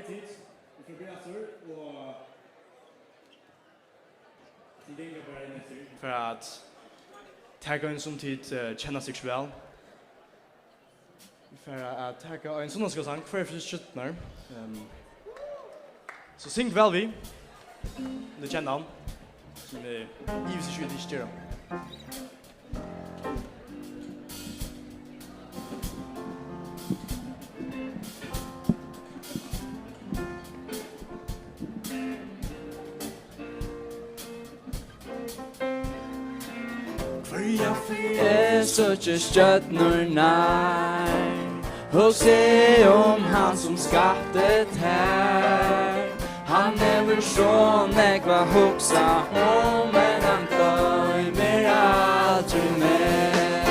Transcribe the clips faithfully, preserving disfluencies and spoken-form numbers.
Tit, vit fara at byrja aftur, og tit ganga bara inn eftir. Fyri at taka ein, sum tit, eh, kenna sikkurt væl. Vit fara at taka ein sunnudagsskúlasang, Hvørja ferð tú stjørnurnar. Ehm, so syng væl við, um tit kenna hann, sum eg ivist ikki í, at tit ikki gera. Hvørja ferð eg síggi stjørnurnar, hugsi eg um hann, sum skapti tær. Hann hevur so nógv at hugsa um, men hann gloymir aldri meg.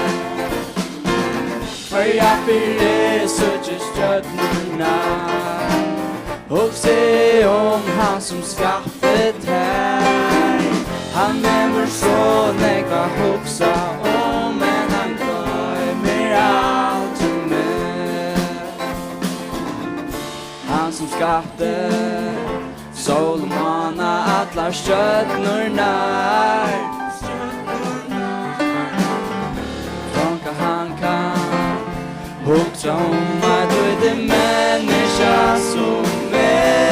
Hvørja ferð eg síggi stjørnurnar, hugsi eg um hann, sum skapti tær. Hann hevur so nógv at hugsa um, men hann gloymir aldri meg. Hann, sum skapti sól og mána, allar stjørnurnar. Kanska hann kann hugsa um eitt lítið menniskja sum meg.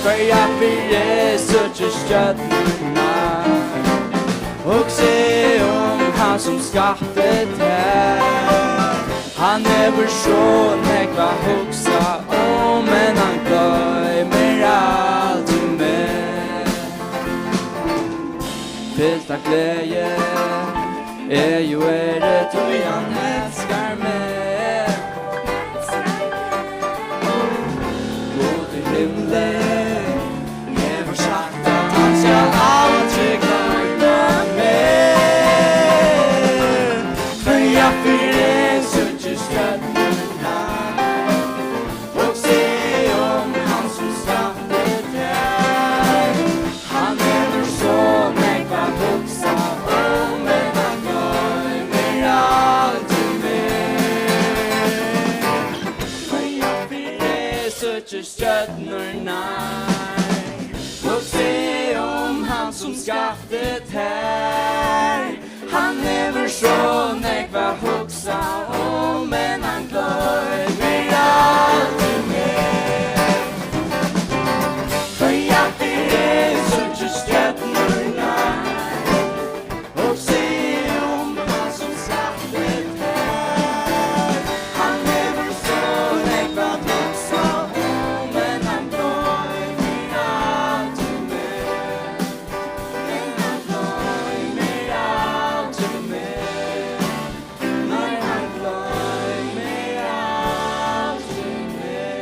Hvørja ferð eg síggi stjørnurnar, hugsi eg um hann, sum skapti tær. Hann hevur so nógv at hugsa um, men hann gloymir aldri meg. Fylt av gleði eg jú eri, tí hann elskar meg. Gud í himli hevur sagt, at hann skal aldri gloyma meg. Hvørja ferð eg síggi stjørnurnar, hugsi eg um hann, sum skapti tær. Hann hevur so nógv at hugsa um, men hann gloymir aldri meg. Hvørja ferð eg síggi stjørnurnar, hugsi eg um hann, sum skapti tær. Hann hevur so nógv at hugsa um, men hann gloymir aldri meg. Hvørja ferð eg síggi stjørnurnar, hugsi eg um hann, sum skapti tær. Hann hevur so nógv at hugsa um, men hann gloymir aldri meg. Men hann gloymir aldri meg. Nei, hann gloymir aldri meg.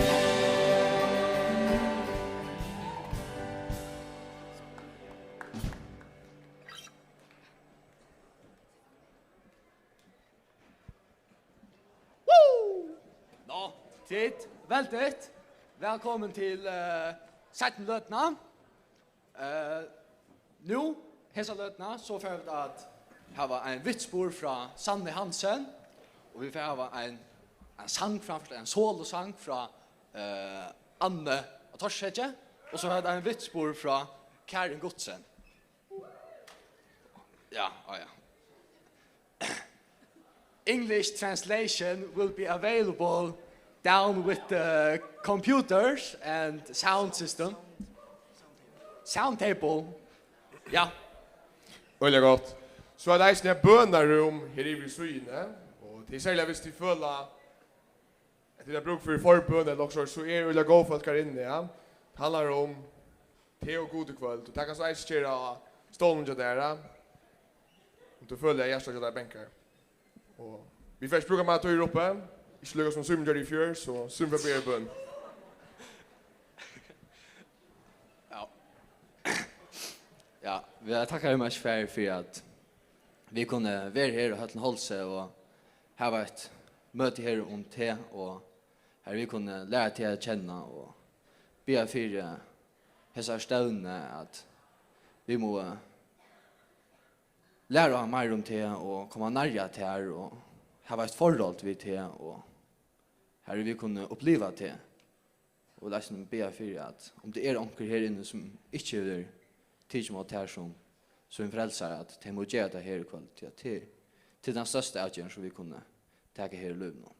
Woo! Nå, tit, veldigt. Vælkomin til, eh, seinnu løtuna. Eh, nú, hesa løtuna, so fara vit at hava ein vitspurð frá Sanni Hansen, og vit fara hava ein, ein sang framført, ein solosang frá, eh, Anne á Torsheyggi, og so fara vit ein vitspurð frá Karin Gutzen. Ja, á ja. English translation will be available down with the computers and sound system. Sound table. Ja. Øgiliga gott. So er tað eisini eitt bønarúm her yviri í síðuni, og tað er serliga, viss tit føla, at tit hava brúk fyri forbøn ella okkurt, so eru øgiliga góð fólk har inni, ja. Tað handlar um teg og Gud í kvøld, og tað kanst tú eisini gera á stólinum hjá tær, ja. Um tú følir, at hjartað hjá tær bankar. Og vit fara ikki brúka meira tíð her uppi, ikki líka sum Símun gjørdi í fjør, so Símun fer at biðja í bøn. Ja. Ja, vit takka Heims Ferð fyri, at vit kunnu vera her á Høllum Hálsi og hava eitt møti her um teg, og har vit kunnu læra teg at kenna og biðja fyri hesa stevnu, at vit mugu læra meira um teg og koma nærri tær og hava eitt forhold við teg og har vit kunnu uppliva teg. Og vil eisini biðja fyri, at um tað er onkur her inni, sum ikki hevur tikið ímóti tær sum sín frelsara, at tey mugu gera tað her í kvøld, tí at tað er, tað er tann størsta avgerðin, sum vit kunnu taka her í lívinum.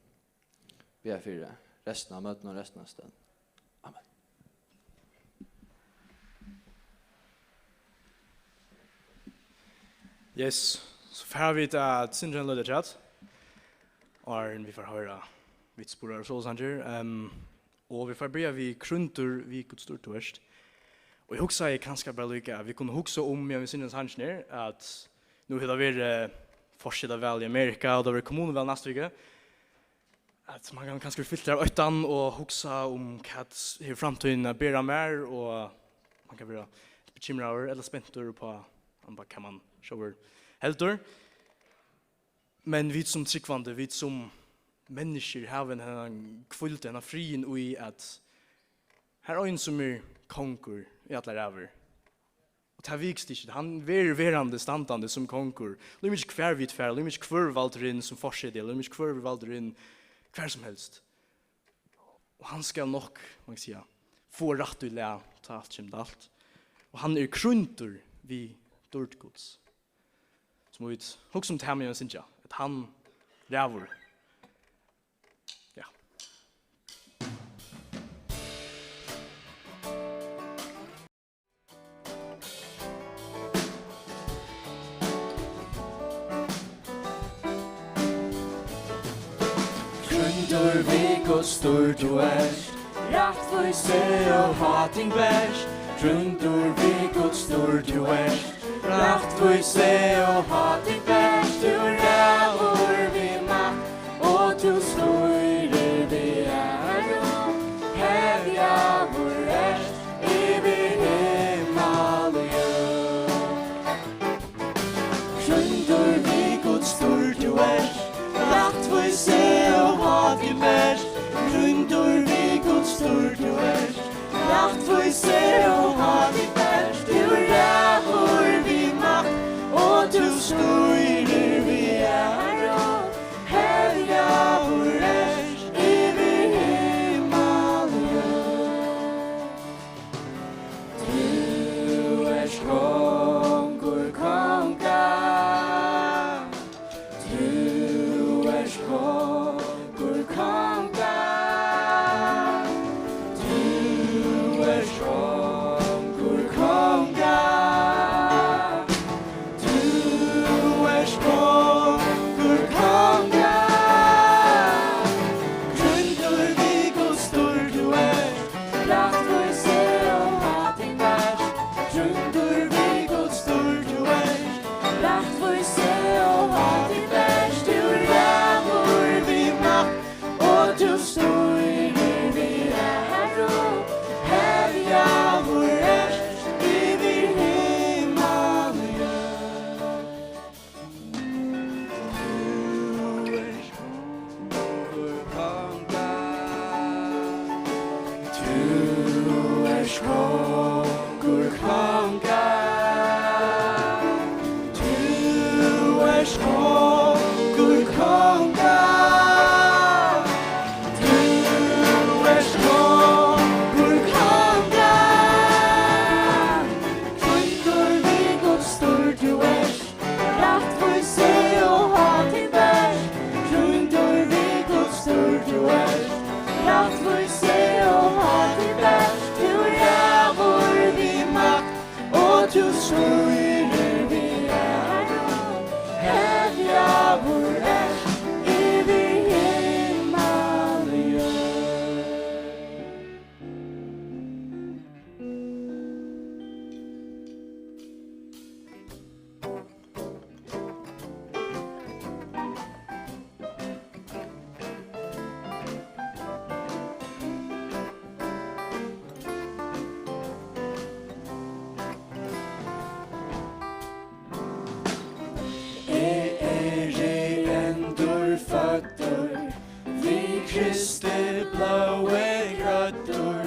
Biðja fyri restina av møtinum og restina av støðuni. Amen. Yes, so fara vit at syngja ein løtu afturat, áðrenn vit fara hoyra vitnisburðar og sovorðnar sangir. Ehm, og vit fara byrja við Krýndur við Gud stór tú ert. Og eg hugsaði kanska bara líka, at vit kunnu hugsa um, meðan vit syngja sangin her, at nú hevur tað verið, eh, forsetaval í Amerika, og tað verður kommunuval næstu viku. At man kann kanska vera fyltur av ótta og hugsa um, hvat hevur framtíðin at bera mær, og man kann vera bekymraður ella spentur upp á, um, hvat man sjálvur heldur. Men vit sum trúgvandi, vit sum menniskjur, hava ein, ein hvíld, ein friðin í, at her er ein, sum er kongur í allar ævir. Og tað vikst ikki. Hann verður verandi standandi sum kongur. Líka mikið hvar vit fara, líka mikið hvør verður valdur inn sum forseti, líka mikið hvør verður valdur inn hvar sum helst. Og hann skal nokk, man kann siga, fáa rætt í lag, tá alt kemur til alt. Og hann er krýndur við dýrd Guds. Sum vit hugsa um tað, meðan vit syngja, at hann ræður. Ja. Krýndur við Guds dýrd tú ert, rættvísi og hátign bert. Krýndur við Guds dýrd tú ert, rættvísi og hátign bert. Tú ræður við makt og tú stýrir við æru. Herjaður ert yvir himmal og jørð. Krýndur við Guds dýrd tú ert, rættvísi og hátign bert. Krýndur við Guds dýrd tú ert, rættvísi og hátign bert. Tú ræður við makt og tú stýrir við æru. Herjaður ert yvir himmal og jørð. Tú ert kongur konga. Tú ert kongur konga. Tú ert kongur konga. Tú ert kongur konga. Krýndur við Guds dýrd tú ert, rættvísi og hátign bert. Krýndur við Guds dýrd tú ert, rættvísi og hátign bert. Tú ræður við makt og tú stýrir við æru. Herjaður ert yvir himmal og jørð. Tú ert kongur konga. Tú ert kongur konga. Tú ert kongur konga. Tú ert kongur konga. Krýndur við Guds dýrd tú ert, rættvísi og hátign bert. Krýndur við Guds dýrd tú ert, rættvísi og hátign bert. Tú ræður við makt og tú stýrir við æru. Herjaður ert yvir himmal og jørð. Eg eri endurføddur, við Kristi blóði grøddur,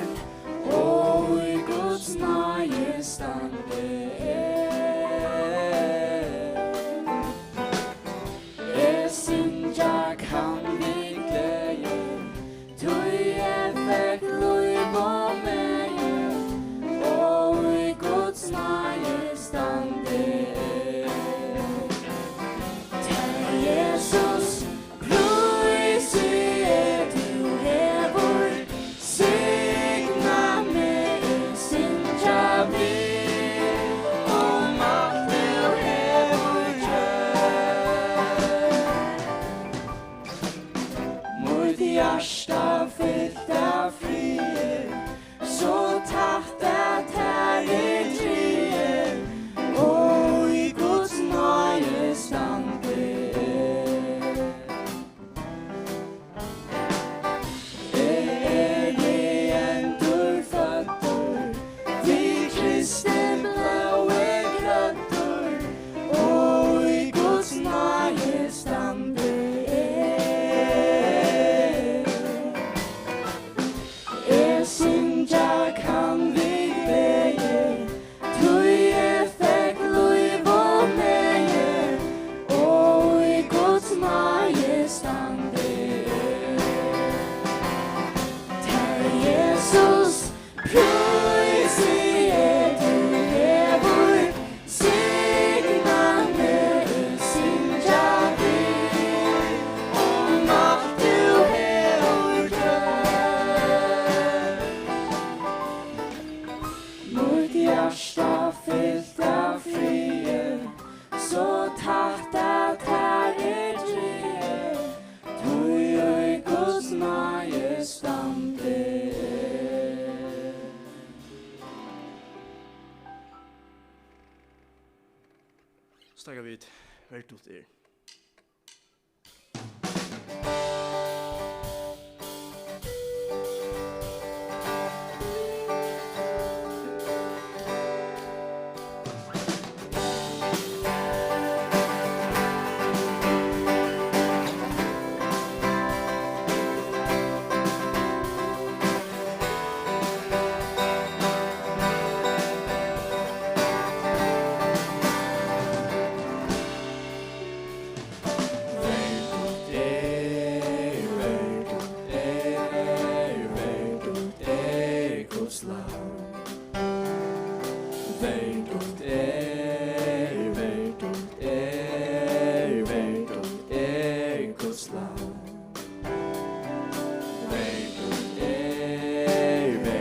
og í Guds náði standi eg. Eg syngja kann við gleði, Hjarta fylt av friði, so tætt at tað er drigið, og í Guds náði standi eg. Eg eri endurføddur, við Kristi blóði kløddur, og í Guds náði standi eg. Eg syngja kann við gleði, tí eg fekk lív og gleði, og í Guds náði standi eg. Tær Jesus prísi eg, tú hevur signað meg, eg syngja við, um alt tú hevur gjørt. Mítt hjarta fylt av friði, so tætt at tær er drigið, tí í Guds náði standi eg. Steðga vit, verdult er. Verdult er, verdult er Guds lam. Verdult er, verdult er, verdult er Guds lam. Verdult er,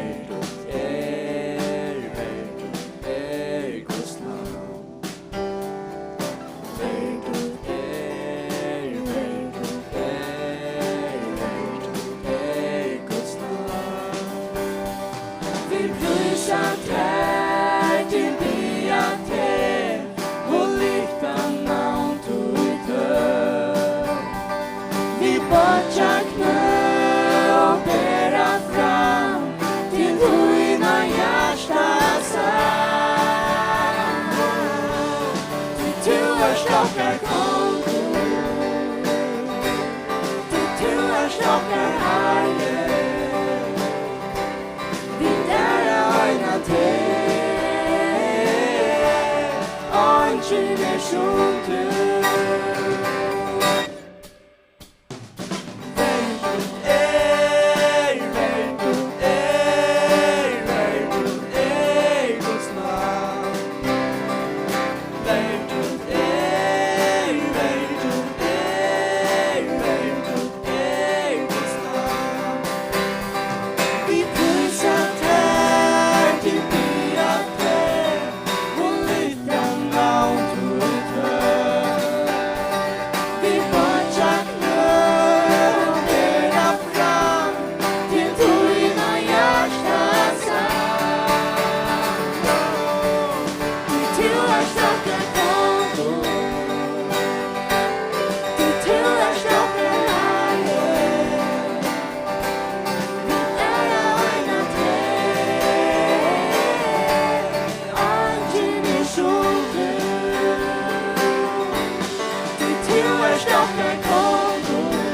verdult er, verdult er Guds lam. Verdult er, verdult er, verdult er Guds lam. Vit prísa tær, tilbiðja teg, og lyfta navn títt høgt. Vit boyggja knø og bera fram til tína hjartans sang. Tí tú ert okkara kongur, tí tú ert okkara harri. Vit æra og eydna teg, eingin er sum tú. Verdult er, verdult er, verdult er Guds lam. Verdult er, verdult er, verdult er Guds lam. Vit prísa tær, tilbiðja tær, og lyfta navn títt høgt. Vit boyggja knø og bera fram til tína hjartans sang. Tí tú ert okkara kongur, tí tú ert okkara harri. Vit æra og eydna teg, eingin er sum tú. Tí tú ert okkara kongur,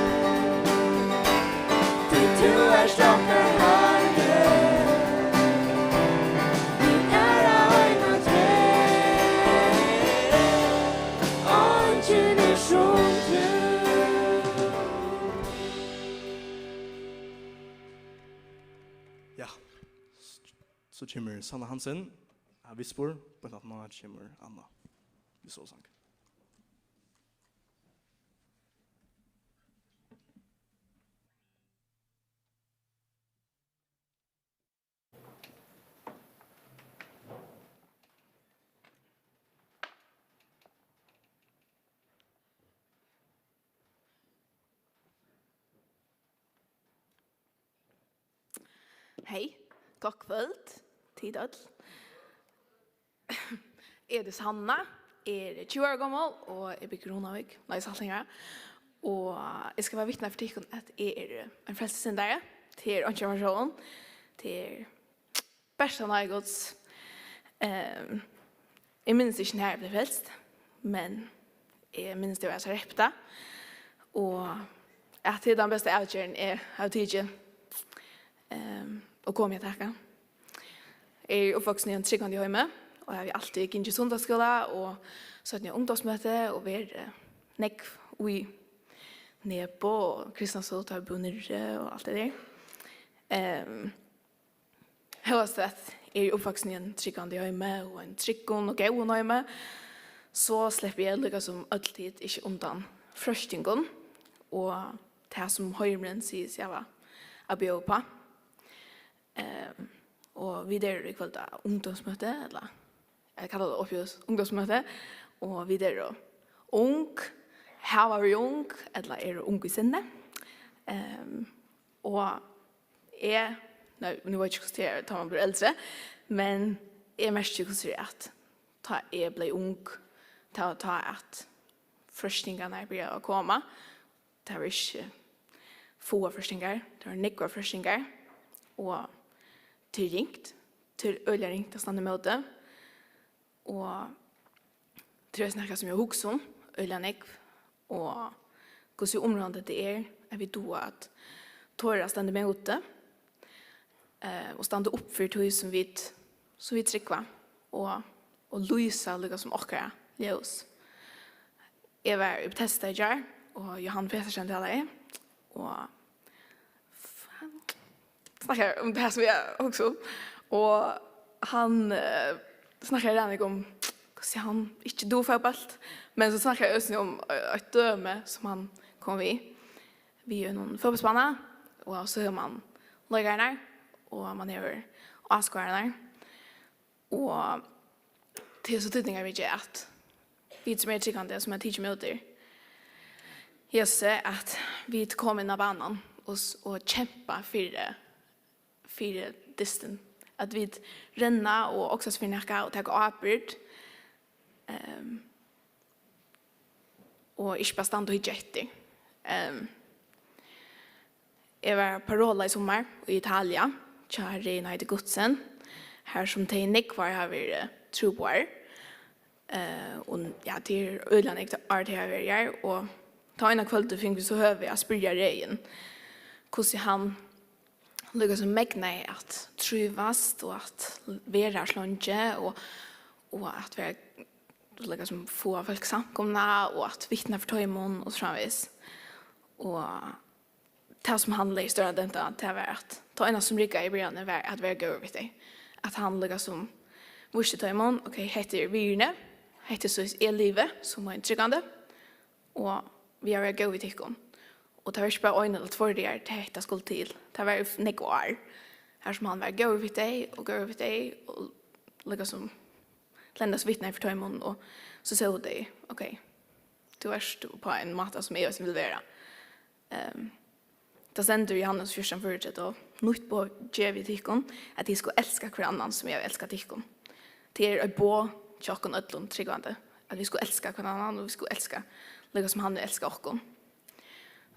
tí tú ert okkara harri. Vit æra og eydna teg, eingin er sum tú. Ja, so kemur Sanna Hansen av Vistspor, beint aftan á kemur Anna við sólsang. Hey, gott kvøld, tit øll. Eg eri Sanna, eg eri tjúgu ára gomul og eg búgvi í Runavík, nei, Saltangará. Og eg skal vera vitni fyri tykkum, at eg eri ein frelstur syndari. Tað er einki av mær sjálvum. Tað er bert av náði Guds. Ehm, eg minnist ikki, nær eg bleiv frelst, men eg minnist, eg var so reypta. Og at tað er tann besta avgerðin, eg havi tikið, ehm, og komi at taka. Eg eri uppvaksin í einum trúgvandi heimi, og havi altíð gingið sunnudagsskúla og seinni ungdómsmøti og verið nógv í Nebo og Kristnasund, har eg búði niðri og alt tað har. Ehm, hóast at eg eri uppvaksin í einum trúgvandi heimi og einum tryggum og góðum heimi, so sleppi eg líka sum øll tit ikki undan freistingum og tað sum heimurin sigur seg hava at bjóða upp á. Ehm, og vit eru í kvøld á ungdómsmøti, ella eg kalli tað uppihús ungdómsmøti, og vit eru ung, hava verið ung, ella eru ung í sinni. Ehm, og eg, nei, nú veit eg ikki, hvussu tað er, tá man blívur eldri, men eg merki, hvussu er, at tá eg bleiv ung, tað var tá, at freistingarnar byrjaðu at koma. Tað var ikki fáar freistingar, tað var nógvar freistingar, og tað er ringt, tað er øgiliga ringt at standa ímóti, og tað er eisini nakað, sum eg hugsi um øgiliga nógv, og hvussu umráðandi tað er, at vit duga at tora at standa ímóti, eh, og standa upp fyri tí, sum vit, sum vit trúgva, og, og lýsa líka sum okkara ljós. Eg var í Betesda í gjár, og Johan Petersen talaði, og f-, hann snakkar um tað, sum eg hugsi um, og hann, eh, snakkar, Rani, um hvussu hann ikki dugir fótbólt, men so snakkar hann eisini um, eh, eitt dømi, sum hann kom við, við einum fótbóltsbana, og so hevur mann leikararnar, og mann hevur áskoðararnar. Og tað er so týdningarmikið, at vit, sum eru trúgvandi, sum hava tikið ímóti Jesusi, at vit koma inn á banan og s-, og kempa fyri, fyri dystin. At vit renna og oksast fyri nakað og taka ábyrgd. Ehm, og ikki bara standa og hyggja eftir. Ehm, eg var á Parola í summar í Italia, hjá Reinhard Gutzen, har sum tey nógvar hava verið trúboðarar. Eh, og ja, tað er øgiliga nógv ár, tey hava verið har, og tá eina kvøldið fingu vit so høvi at spyrja Regin, hvussu hann líka sum megnaði at trívast og at vera har so leingi og, og at vera, líka sum fáa fólk samkomuna og at vitna fyri teimum og so framvegis. Og tað sum hann legði stóran dent á, tað var at tað eina sum riggaði í byrjanini var at vera góður við tey. At hann líka sum vísti teimum, ok, hetta er virðini, hetta er soleiðis eg livi sum ein trúgvandi, og við at vera góð við tykkum. Og tað var ikki bara ein ella tveir dagar, tað hetta skuldi til. Tað var í f-, nógv ár, har sum hann var góður við tey og góður við tey, og líka sum lenda sum vitni fyri teimum, og so sóu tey, ok, tú ert upp á ein máta sum eg eisini vil vera. Ehm, tað stendur í Johannes fjúrtan fýraogtretivu: "Nýtt boð gevi eg tykkum, at tit skulu elska hvør annan, sum eg havi elskað tykkum." Tað er eitt boð hjá okkum øllum trúgvandi, at vit skulu elska hvør annan, og vit skulu elska líka sum hann hevur elskað okkum.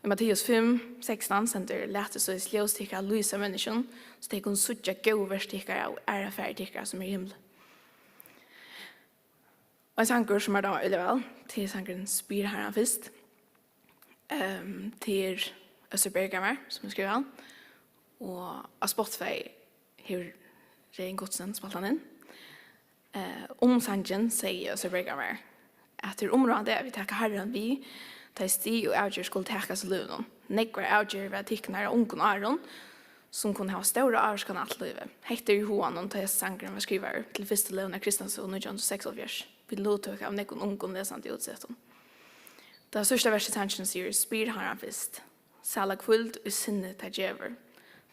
Í Matteus fimm sekstan stendur: "Latið soleiðis ljós tykkara lýsa fyri menniskjum, so tey kunnu síggja góðu verk tykkara og æra Faðir tykkara, sum er í himli." Og ein sangur, sum mær dámar øgiliga væl, tað er sangurin "Spyr Harran fyrst". Ehm, tað er Øssur Berghamar, sum hevur skrivað hann. Og á Spotify hevur Regin Gutzen spælt hann inn. Eh, um sangin segði Øssur Berghamar, at tað er umráðandi, at vit taka Harran við, tá ið stig og avgerðir skulu takast í lívinum. Nógvar avgerðir verða tiknar á ungum árum, sum kunnu hava stóra ávirkan á alt lívið. Hetta er í huganum, tá hesin sangurin var skrivaður til fyrstu løguna av Kristnasøgu nítjan hundrað og seksoghálvfjerðs, við luttøku av nógvum ungum lesandi útsettum. Tað síðsta versið í sanginum sigur: "Spyr Harran fyrst, sæla hvíld í sinni tað gevur,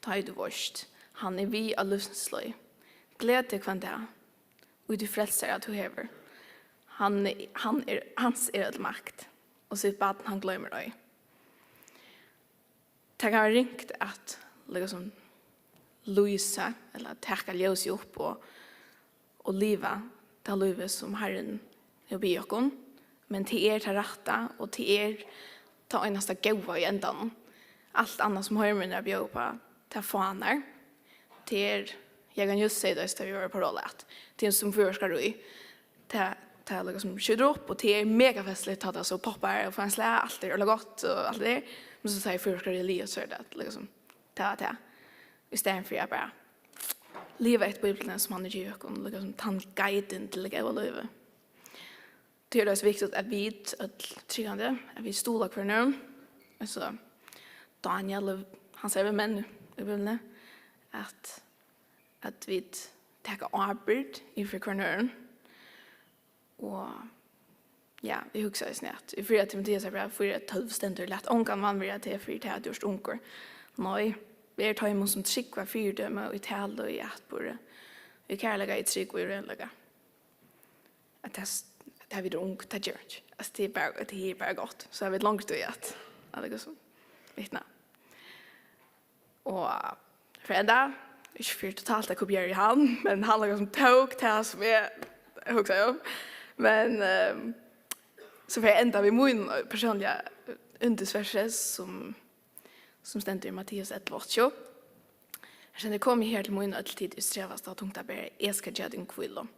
tá ið tú veitst, hann er við á lívsins leið. Gleð teg hvønn dag, í tí frelsara tú hevur. Hann, hann er, hans er øll makt, og sítt barn hann gloymir ei." Tað kann vera ringt at, líka sum, lýsa, ella taka ljósið upp og, og liva tað lívið, sum Harrin hevur biðið okkum. Men tað er tað rætta, og tað er tað einasta góða í endanum. Alt annað, sum heimurin er at bjóða upp á, tað fánar. Tað er, eg kann júst siga tað, tá vit vóru á Parolla, at tað er sum fýrverkarí. Tað, tað, líkasum, skjýtur upp, og tað er mega festligt, tá tað so poppar og fær eitt slag, alt er øgiliga gott og alt tað har. Men so, tá fýrverkaríið er liðugt, so er tað, líkasum, tað var tað. Í staðin fyri at bara liva eftir Bíbliuni, sum hann hevur givið okkum, líkasum, tann guiden til tað góða lívið. Tað er eisini viktigt, at vit øll trúgvandi, at vit stuðla hvørjum øðrum. Altso, Dániel og hansara vinmenn í Bíbliuni, at, at vit taka ábyrgd yvir fyri hvørjum øðrum. Og, ja, eg hugsi eisini, at í fyrra Timoteusarbrævi fýra tólv stendur: "Lat ongan vanvirða teg fyri tað, at tú ert ungur. Nei, ver teimum, sum trúgva, fyridømi í talu, í atburði, í kærleika, í trúgv og í reinleika." At tað s-, at tað, vit eru ung, tað ger einki. Altso, tað er bara, tað er bara gott. So hava vit longri tíð at, at, líkasum, vitna. Og fyri enda, ikki fyri totalt at kopiera hann, men hann, líkasum, tók tað, sum eg hugsaði um. Men, ehm, so fyri enda við mínum persónliga yndisversi, sum, sum stendur í Matteus ellivu áttaogtjúgu. Har stendur: "Komið her til mín, øll tit, ið strevast og hava tungt at bera, eg skal geva tykkum hvílu."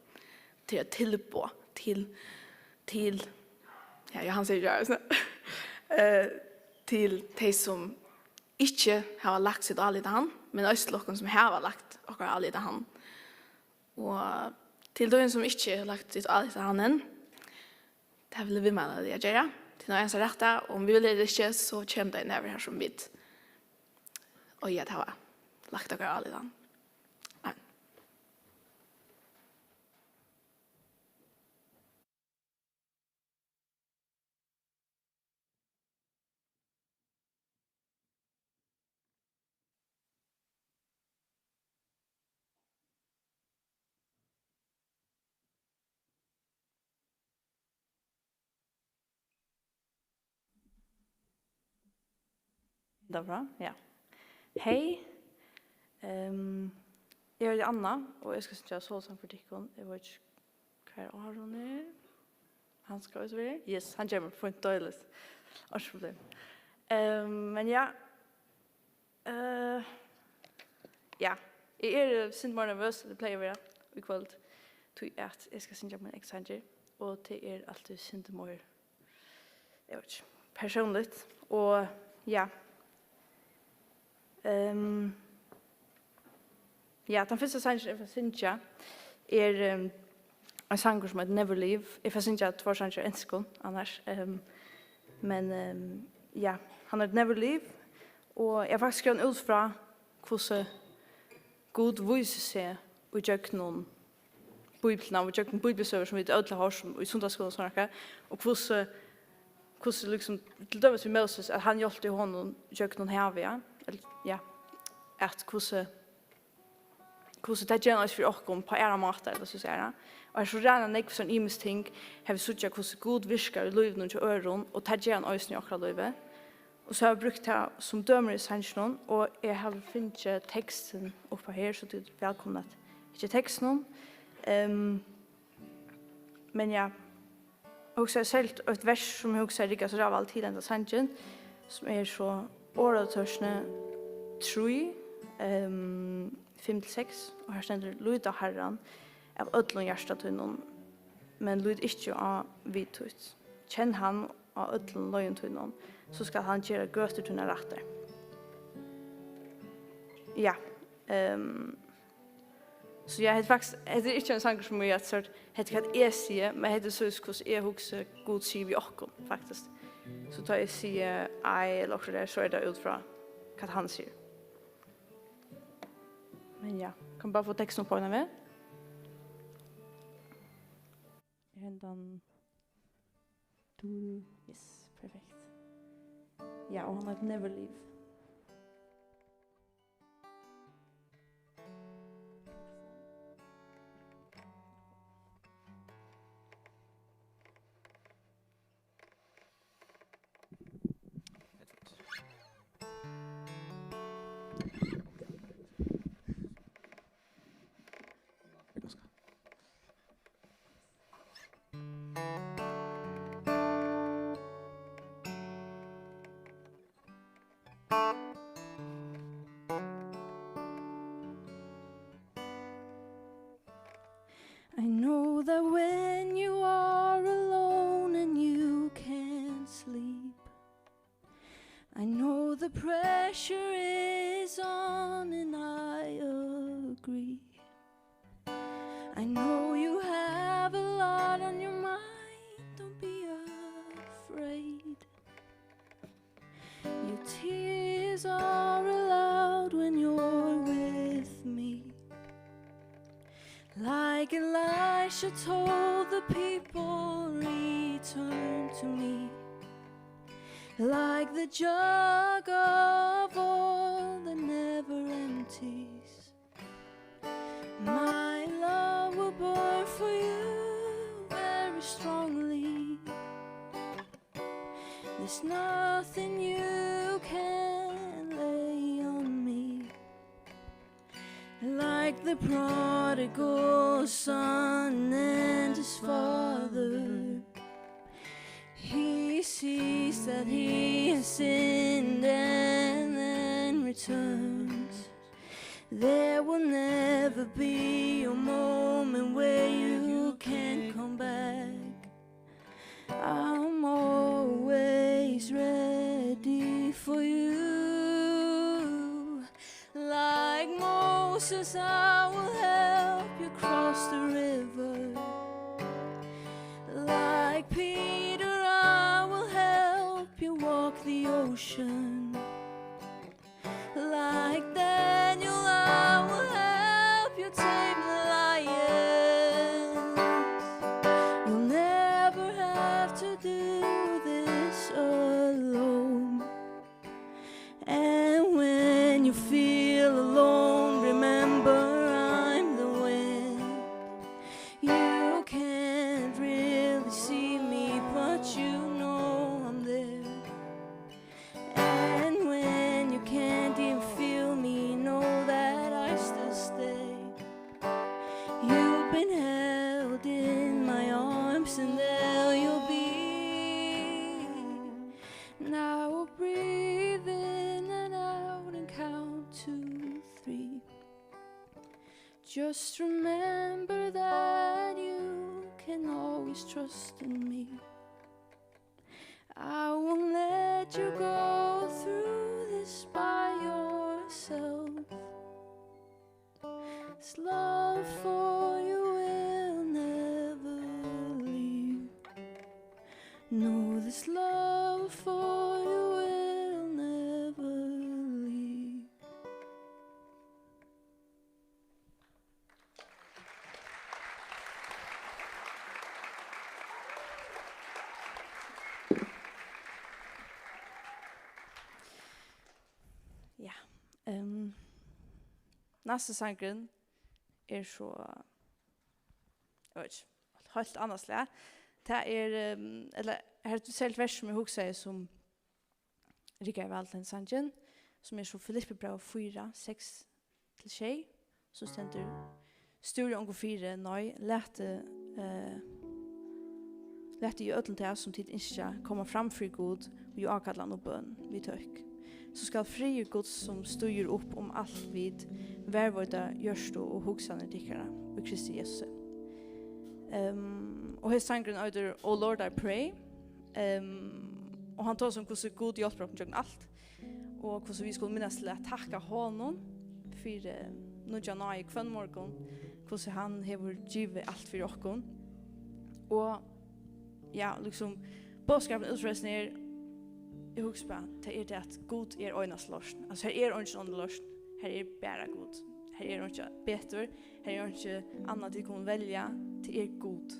Tað er eitt tilboð til, til, ja, Jóhannes sigur ja, eh, til tey, sum ikki hava lagt sítt álit á hann, men eisini til okkum, sum hava lagt okkara álit á hann. Og til tey, sum ikki hava lagt sítt álit á hann enn, tað vil eg viðmæla tykkum at gera. Tað er nú einans rætta, og um vit vilja ella ikki, so kemur tað inn har, har sum vit eiga at hava lagt okkara álit á hann. Amen. Tað var bra, ja. Hey, ehm, eg eiti Anna, og eg skal syngja sólsang fyri tykkum. Eg veit ikki, hvar Aron er. Hann skal víst vera her. Yes, hann kemur. Fínt, deiligt. Einki problem. Ehm, men ja. Eh, ja. Eg eri, eh, sindur meira nervøs, enn eg plagi at vera í kvøld. Tí at eg skal syngja mínar egnu sangir, og tað er altíð sindur meira, eg veit ikki, persónligt. Og ja. Ehm, ja, tann fyrsta sangurin, eg fari at syngja, er, ehm, ein sangur, sum eitur Never Leave. Eg fari at syngja tveir sangir á enskum annars. Ehm, men, ehm, ja, hann eitur Never Leave, og eg havi faktiskt skrivað hann út frá, hvussu Gud vísir seg í gjøgnum Bíbliuna og gjøgnum bíbliusøgur, sum vit øll hava hoyrt um í sunnudagsskúla og sovorðið, og hvussu, hvussu, líkasum, til dømis við Móses, at hann hjálpti honum gjøgnum havið, ja. Ella, ja, at hvussu, hvussu tað ger hann eisini fyri okkum á aðrar mátar, ella so siga. Og her so ræna nógv sånn ymisk ting, har vit síggja, hvussu Gud virkar í lívinum hjá øðrum, og tað ger hann eisini í okkara lívi. Og so havi eg brúkt tað sum dømi í sanginum, og eg havi fingið tekstin upp á her, so tit eru vælkomin at hyggja eftir tekstinum. Ehm, men ja, eg hugsaði serligt eitt vers, sum eg hugsaði riggar so ræðuliga væl til henda sangin, sum er so Orðatórshavn trý, ehm, fimm til seks, og her stendur: "Lít á Harran av øllum hjarta tínum, men lít ikki á vit títt. Kenn hann á øllum leiðum tínum, so skal hann gera gøtur tínar rættar." Ja, ehm, so ja, hetta er faktiskt, hetta er ikki ein sangur, sum eg, at sort, hetta er hvat eg sigi, men hetta er so, hvussu eg hugsi, Gud sigur við okkum, faktiskt. So tá eg sigi ei, ella okkurt har, so er tað út frá, hvat hann sigur. Men ja, kann bara fáa tekstin upp á ein veg. Er hendan, yes, perfekt. Ja, og hann eitur Never Leave. I know that when you are alone and you can't sleep, I know the pressure is on and I agree. I know you have a lot on your mind, don't be afraid. Your tears are allowed when you're with me. Like Elisha told the people, return to me. Like the jug of oil that never empties, my love will burn for you very strongly. There's nothing you can lay on me. Like the prodigal son and his father, he sees that he has sinned and then returns. There will never be a moment where you can come back. I'm always ready for you. Like Moses, I will help you cross the river. Like Peter, I will help you walk the ocean. Like Daniel, I will help you tame the lions. You'll never have to do this alone. And when you feel alone, remember I'm the wind. You can't really see me, but you know I'm there. And when you can't even feel me, know that I still stay. You've been held in my arms, and there you'll be. Now we'll breathe in and out and count to three. Just remember that you can always trust in me. I won't let you go through this by yourself. This love for you will never leave. No, this love for you will never leave. Ja. Um, næsti sangurin er so, eg veit ikki, heilt annað slag. Tað er, um, ella, her er eitt serligt vers sum eg hugsaði sum riggar væl til henda sangin, sum er so Filippibrævið fýra, seks til sjey, sum stendur: Stúrið onkum fyri, nei, latið, eh, latið í øllum tað, sum tit ynskja, koma fram fyri Gud í ákallan og bøn við tøkk. So skal friður Guds, sum stígur upp um alt vit, varðveita hjørtu og hugsanir tykkara í Kristi Jesusi. Ehm, og hesin sangurin eitur O Lord, I Pray. Ehm, og hann tosar um, hvussu Gud hjálpir okkum gjøgnum alt, og hvussu vit skulu minnast til at takka honum fyri nýggja náði hvønn morgun, hvussu hann hevur givið alt fyri okkum. Og, ja, liksom, boðskapurin út frá hesum er, eg hugsi bara, tað er tað, at Gud er einasta loysn. Altso, her er eingin annar loysn. Her er bara Gud. Her er einki betur. Her er einki annað, tit kunnu velja. Tað er Gud.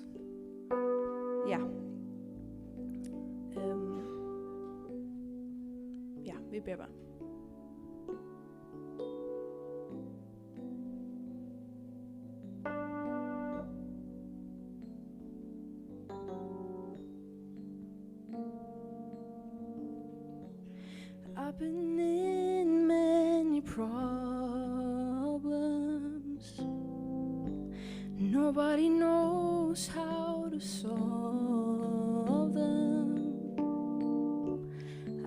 Ja. Ehm, ja, vit biðja bara. I've been in many problems. Nobody knows how to solve them.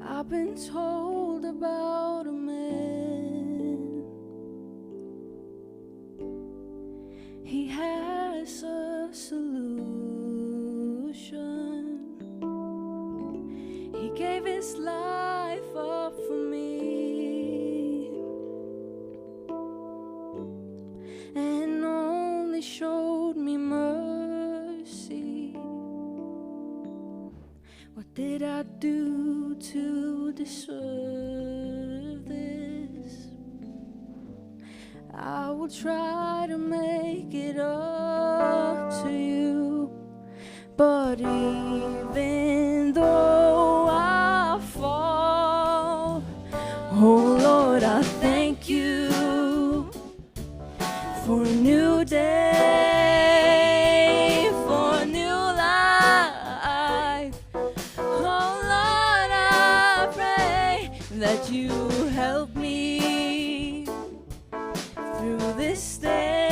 I've been told about a man. He has a will try to make it up to you, but even though I fall, oh Lord, I thank you for a new day, for a new life. Oh Lord, I pray that you help me through this day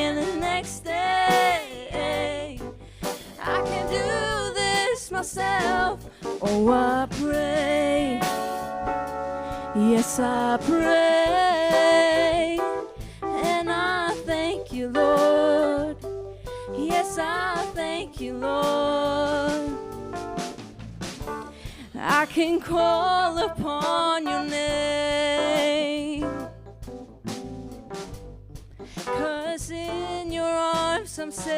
and the next day. I can do this myself. Oh, I pray. Yes, I pray. And I thank you, Lord. Yes, I thank you, Lord. I can call upon your name, 'cause in your arms I'm safe.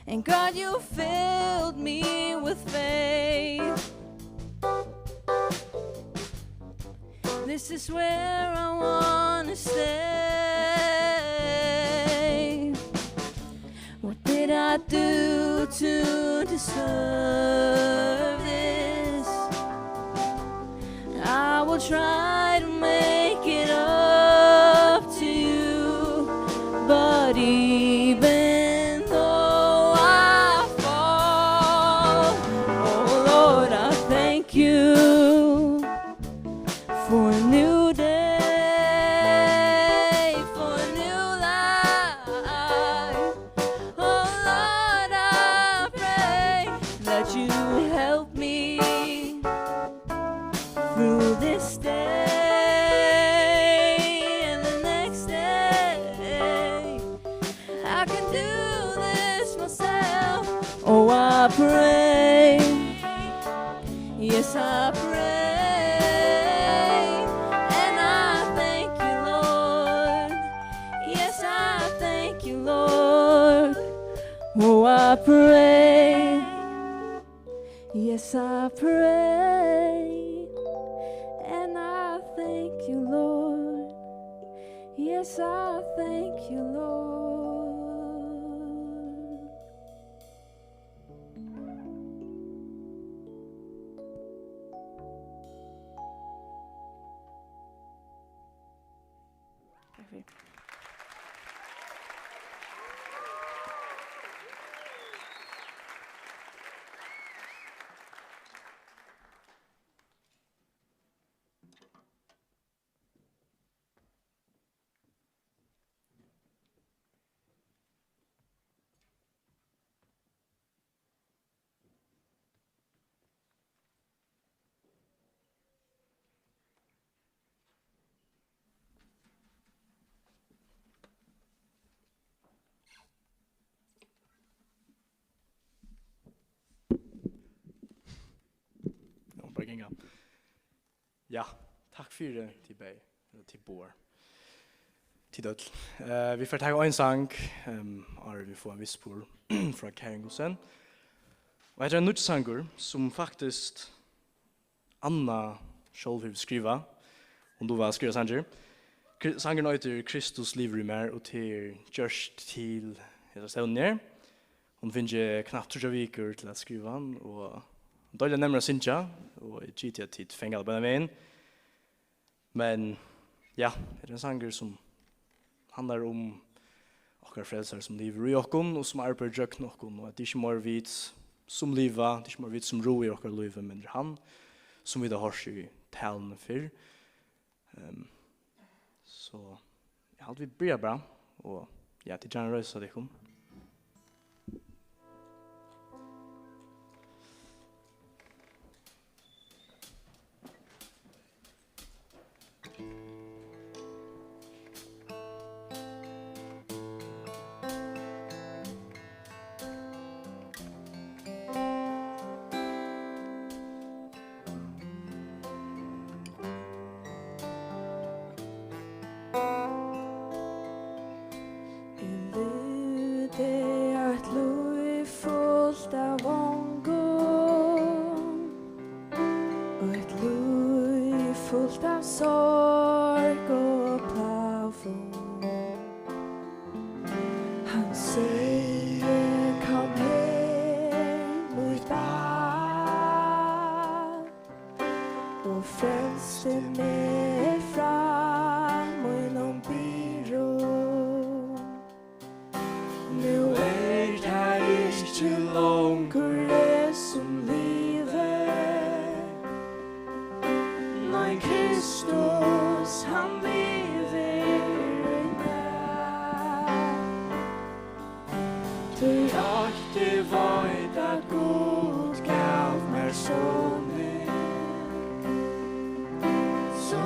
And God, you filled me with faith. This is where I wanna stay. What did I do to deserve this? I will try to make it up to you, but even though I fall, oh Lord, I thank you for a new day, for a new life. Oh Lord, I pray that you help me through this day and the next day. I can do this myself. Oh, I pray. Yes, I pray. And I thank you, Lord. Yes, I thank you, Lord. Oh, I pray. Yes, I pray. And I thank you, Lord. Yes, I thank you, Lord. Takk fyri. Jú, bara ganga. Ja, takk fyri, tit bæði, ella tit báðar. Tit øll. Eh, vit fara taka ein sang, ehm, áðrenn vit fáa ein vistspurning frá Karin Gussen. Og hetta er ein nýggj sangur, sum faktiskt Anna sjálv hevur skrivað. Hon dugir væl at skriva sangir. Kri-, sangurin eitur Kristus livir í mær, og tað er gjørt til hesa stevnu her. Hon hevur fingið knappt tríggjar vikur til at skriva hann, og hon er deiliga nemmur at syngja, og eg giti at tit fanga tað beinanvegin. Men, ja, hetta er ein sangur, sum handlar um okkara frelsara, sum livir í okkum, og sum arbeiðir gjøgnum okkum, og at tað ikki meir vit, sum liva, tað er ikki meir vit, sum ráða yvir okkara lívi, men tað er hann, sum vit hava hoyrt í taluni fyrr. Ehm, so, eg haldi, vit byrja bara, og, ja, tit gjarna reisa tykkum. fult av sorg og plágum. Hann segði: "Kom her, mítt barn, og frelsti meg frá mínum byrðum." Nú er tað ikki longur eg, sum livi, nei, Kristus, hann livir í mær. Tí eitt eg veit, at Gud gav mær Sonin, so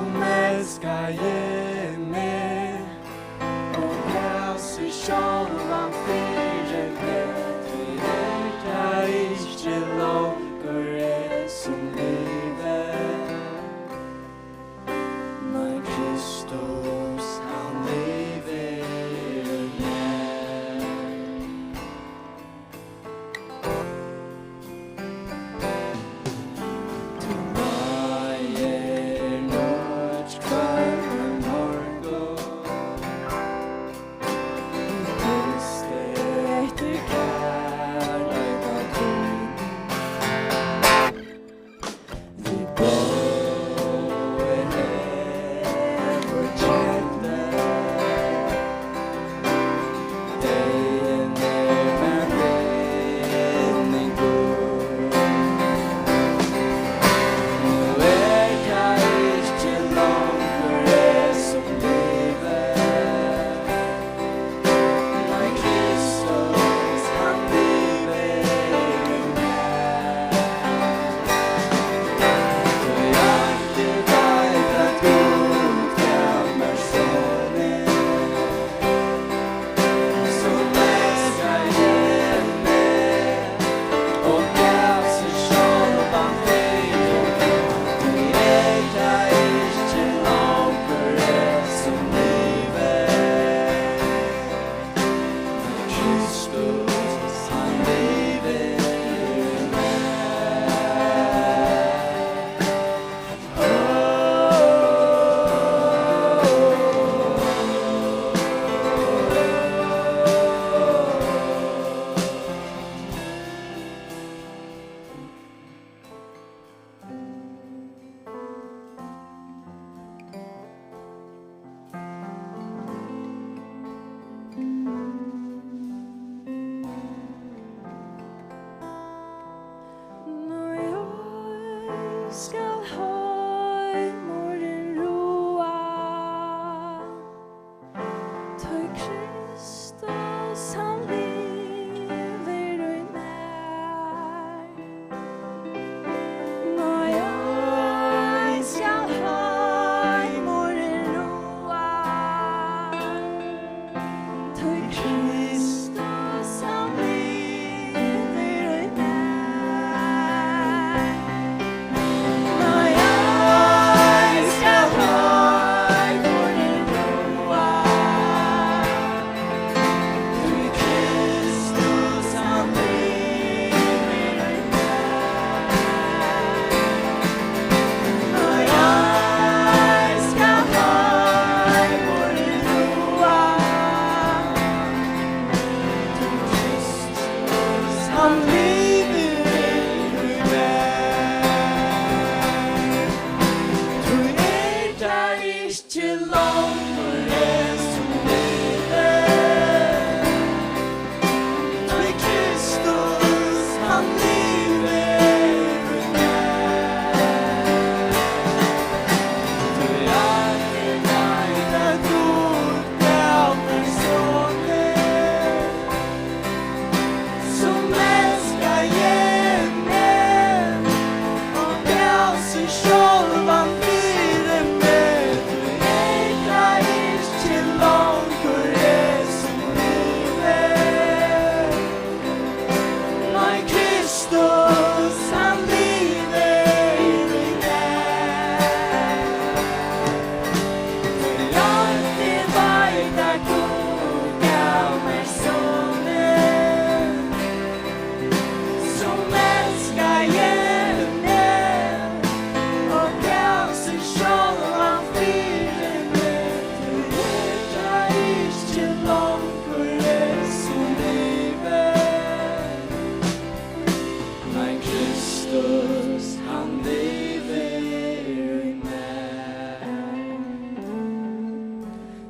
Kristus, hann livir í mær.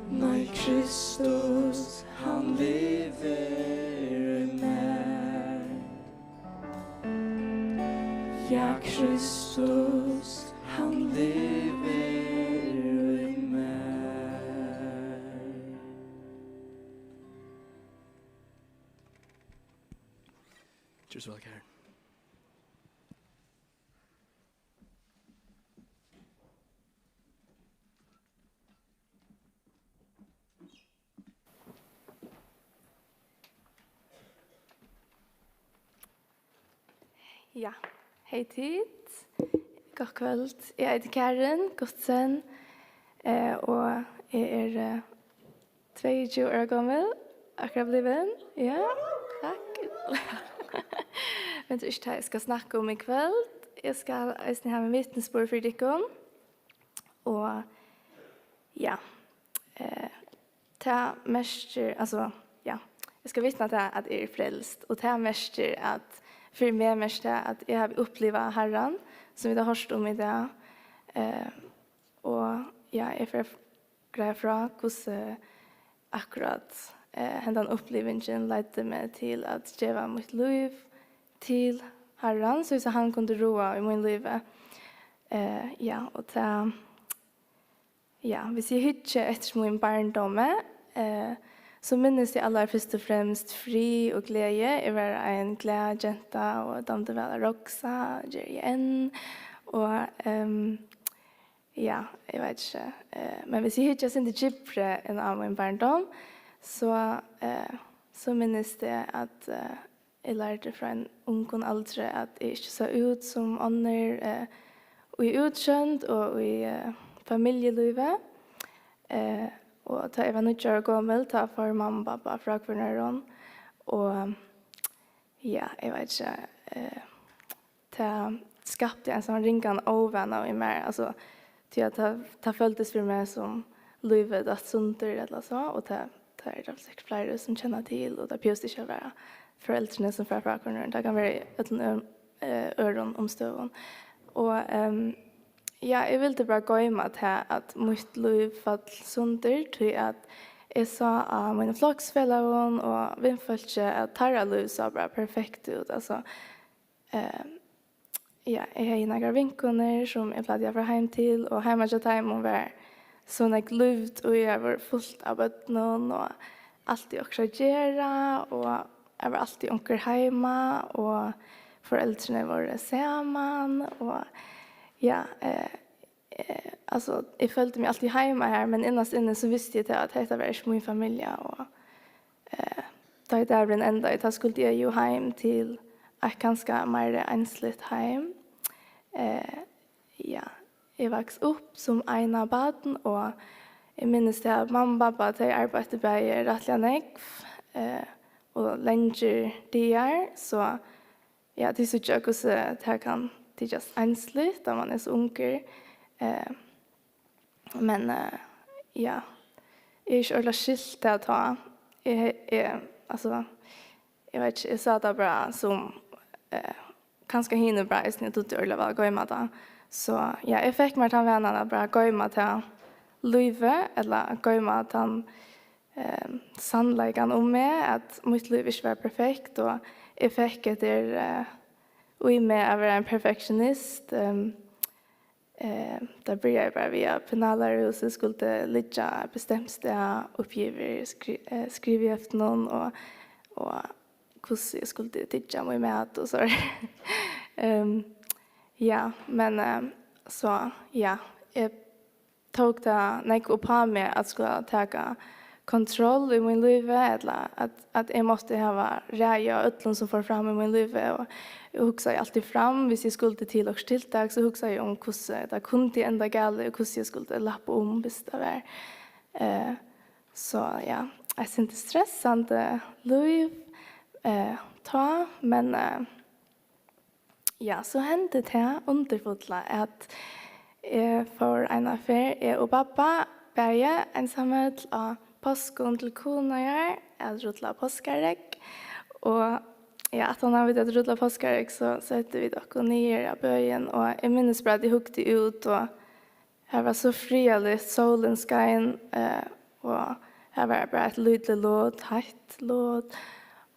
Nei, Kristus, hann livir í mær. Ja, Kristus, hann livir í mær. Just like her. Ja, hey tit. Gott kvøld. Eg eiti Karin Gottsen, eh, og eg eri, eh, tveyogtjúgu ára gomul, akkurát blivin. Ja, takk. Men tað er ikki tað, eg skal snakka um í kvøld. Eg skal eisini hava ein vitnisburð fyri tykkum. Og ja, eh, tað merkir, altso, ja, eg skal vitna tað, at eg eri frelst. Og tað merkir, at fyri meg merkir tað, at eg havi upplivað Harran, sum vit hava hoyrt um í dag. Eh, og ja, eg fer greiða frá, hvussu akkurát, eh, hendan upplivingin leiddi meg til at geva mítt lív til Harran, so, so hann kundi ráða í mínum lívi. Eh, ja, og tað, ja, hvis eg hyggi eftir mínum barndómi, eh, so minnist eg allarfyrst og fremst frið og gleði. Eg var ein glað genta og dámdi væl at roksa, ger eg enn. Og, ehm, Ja, eg veit ikki. Eh, men hvis eg hyggi eitt sindur djúpri inn á mín barndóm, so, eh, so minnist eg, at, eh, eg lærdi frá ein ungum aldri, at eg ikki sá út sum onnur, eh, í útsjónd og í, eh, familjulívi. Eh, og tá eg var níggju ára gomul, tá fóru mamma og babba frá hvørjum øðrum. Og, ja, eg veit ikki, eh, tað skapti ein sånn ringan óvana í mær, altso, tí at tað, tað føltist fyri meg, sum lívið datt sundur ella so, og tað, tað er tað sikkurt fleiri sum kenna til, og tað behøvist ikki at vera foreldrini, sum fara frá hvørjum øðrum, tað kann vera í øllum øðrum, eh, øðrum umstøðum. Og, ehm, ja, eg vildi bara goyma tað, at mítt lív fall sundur, tí at eg sá á mínum floksfelagum og vinfólki, at teirra lív sá bara perfekt út, altso, eh, ja, eg hevði nakrar vinkonur, sum eg plagdi at fara heim til, og heima hjá teimum var so nógv lívd, og har var fult av børnum, og altíð okkurt at gera, og har var altíð onkur heima, og foreldrini vóru saman, og ja, eh, eh, altso, eg føldi meg altíð heima har, men innast inni so visti eg tað, at hetta var ikki mín familja, og, eh, tá ið dagurin endaði, tá skuldi eg jú heim til eitt kanska meira einsligt heim. Eh, ja, eg vaks upp sum eina barn, og eg minnist tað, at mamma og babba, tey arbeiddu bæði rættiliga nógv, eh, og langir dagar, so ja, tit síggja, hvussu tað kann tykjast einsligt, tá mann er so ungur. Eh, men, eh, ja, eg hevði ikki ordiliga skilt tað tá. Eg, eg, altso, eg veit ikki, eg sá tað bara sum, eh, kanska hini bara eisini dugdu ordiliga væl at goyma tað. So, ja, eg fekk mær tann vanan at bara goyma tað lívið, ella at goyma tann, eh, sannleikan um meg, at mítt lív ikki var perfekt, og eg fekk eftir, eh, í meg at vera ein perfektionist. Ehm, eh, tað byrjaði bara við, at penalærarhúsið skuldi liggja eitt bestemt stað uppi yvir skri-, eh, skriviheftinum, og, og hvussu eg skuldi tyggja mín mat og so. Ehm, ja, men, eh, so, ja, eg tók tað nógv upp á meg at skula taka kontroll í mín lívi, ella at, at eg mátti hava ræði á øllum sum fór fram í mín lívi, og eg hugsaði altíð fram, hvis eg skuldi til okkurt tiltak, so hugsaði eg um, hvussu tað kundi enda galið, og hvussu eg skuldi lappa um, hvis tað var. Eh, so ja, eitt sindur stressandi lív, eh, tá, men, eh, ja, so hendi tað undurfulla, at eg fór eina ferð, eg og babba, bæði einsamøll á páskum til Kunoyar at rulla páskaregg, og Ja, aftan á vit høvdu rullað páskaegg, so settu vit okkum niður á bøin, og eg minnist bara, at eg hugdi út, og her var so friðarligt, sólin skein, eh, og her var bara eitt lítið lot, heitt lot,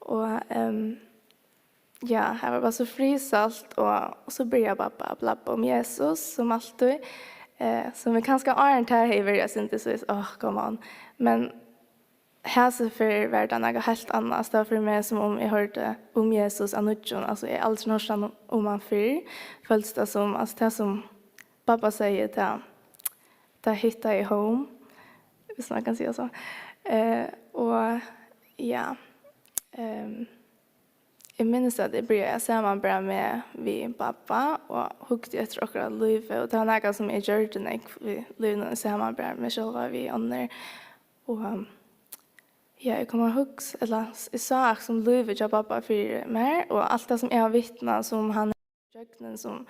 og, ehm, ja, her var bara so friðsælt, og, og so byrjaði babba at blabba um Jesus, sum altíð, eh, sum eg kanska áðrenn tað hevði verið, eg syntes, åh, come on, men hesa ferð var tað nakað heilt annað. Tað var fyri meg, sum um eg hoyrdi um Jesus av nýggjum. Altso, eg hevði aldrin hoyrt hann um, um hann fyrr. Føltist tað sum, altso, tað sum babba segði, tað, tað hit home, viss man kann siga so. Eh, og, ja, ehm, eg minnist, at eg byrjaði at samanbera meg við babba og hugdi eftir okkara lívi, og tað var nakað, sum eg gjørdi nógv í lívinum, at samanbera meg sjálva við onnur. Og, um, ja, eg kom at hugsa, ella s-, eg sá akkurát sum lívið hjá babba fyri mær, og alt tað sum eg havi vitnað, sum hann gjøgnum, sum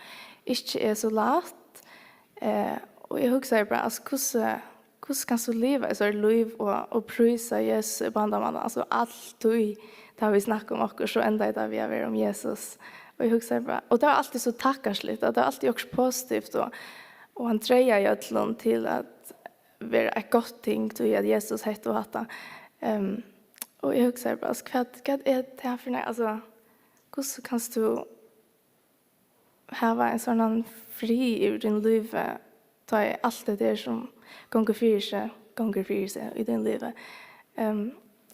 ikki er so lætt. Eh, og eg hugsaði bara, altso, hvussu, hvussu kanst tú liva eitt sovorðið lív og, og prísa Jesus í bandamanna? Altso, altíð, tá vit snakka um okkurt, so endar tað við at vera um Jesus. Og eg hugsaði bara, og tað var altíð so takkarsligt, og tað var altíð okkurt positivt, og, og hann dregaði øllum til at vera eitt gott ting, tí at Jesus hetta og hatta. Ehm, og eg hugsaði bara, altso, hvat, hvat er tað fyri nei-, altso, hvussu kanst tú hava ein sovorðnan frið yvir tínum lívi, tá ið alt hetta her sum gongur fyri seg, gongur fyri seg í tínum lívi? Ehm,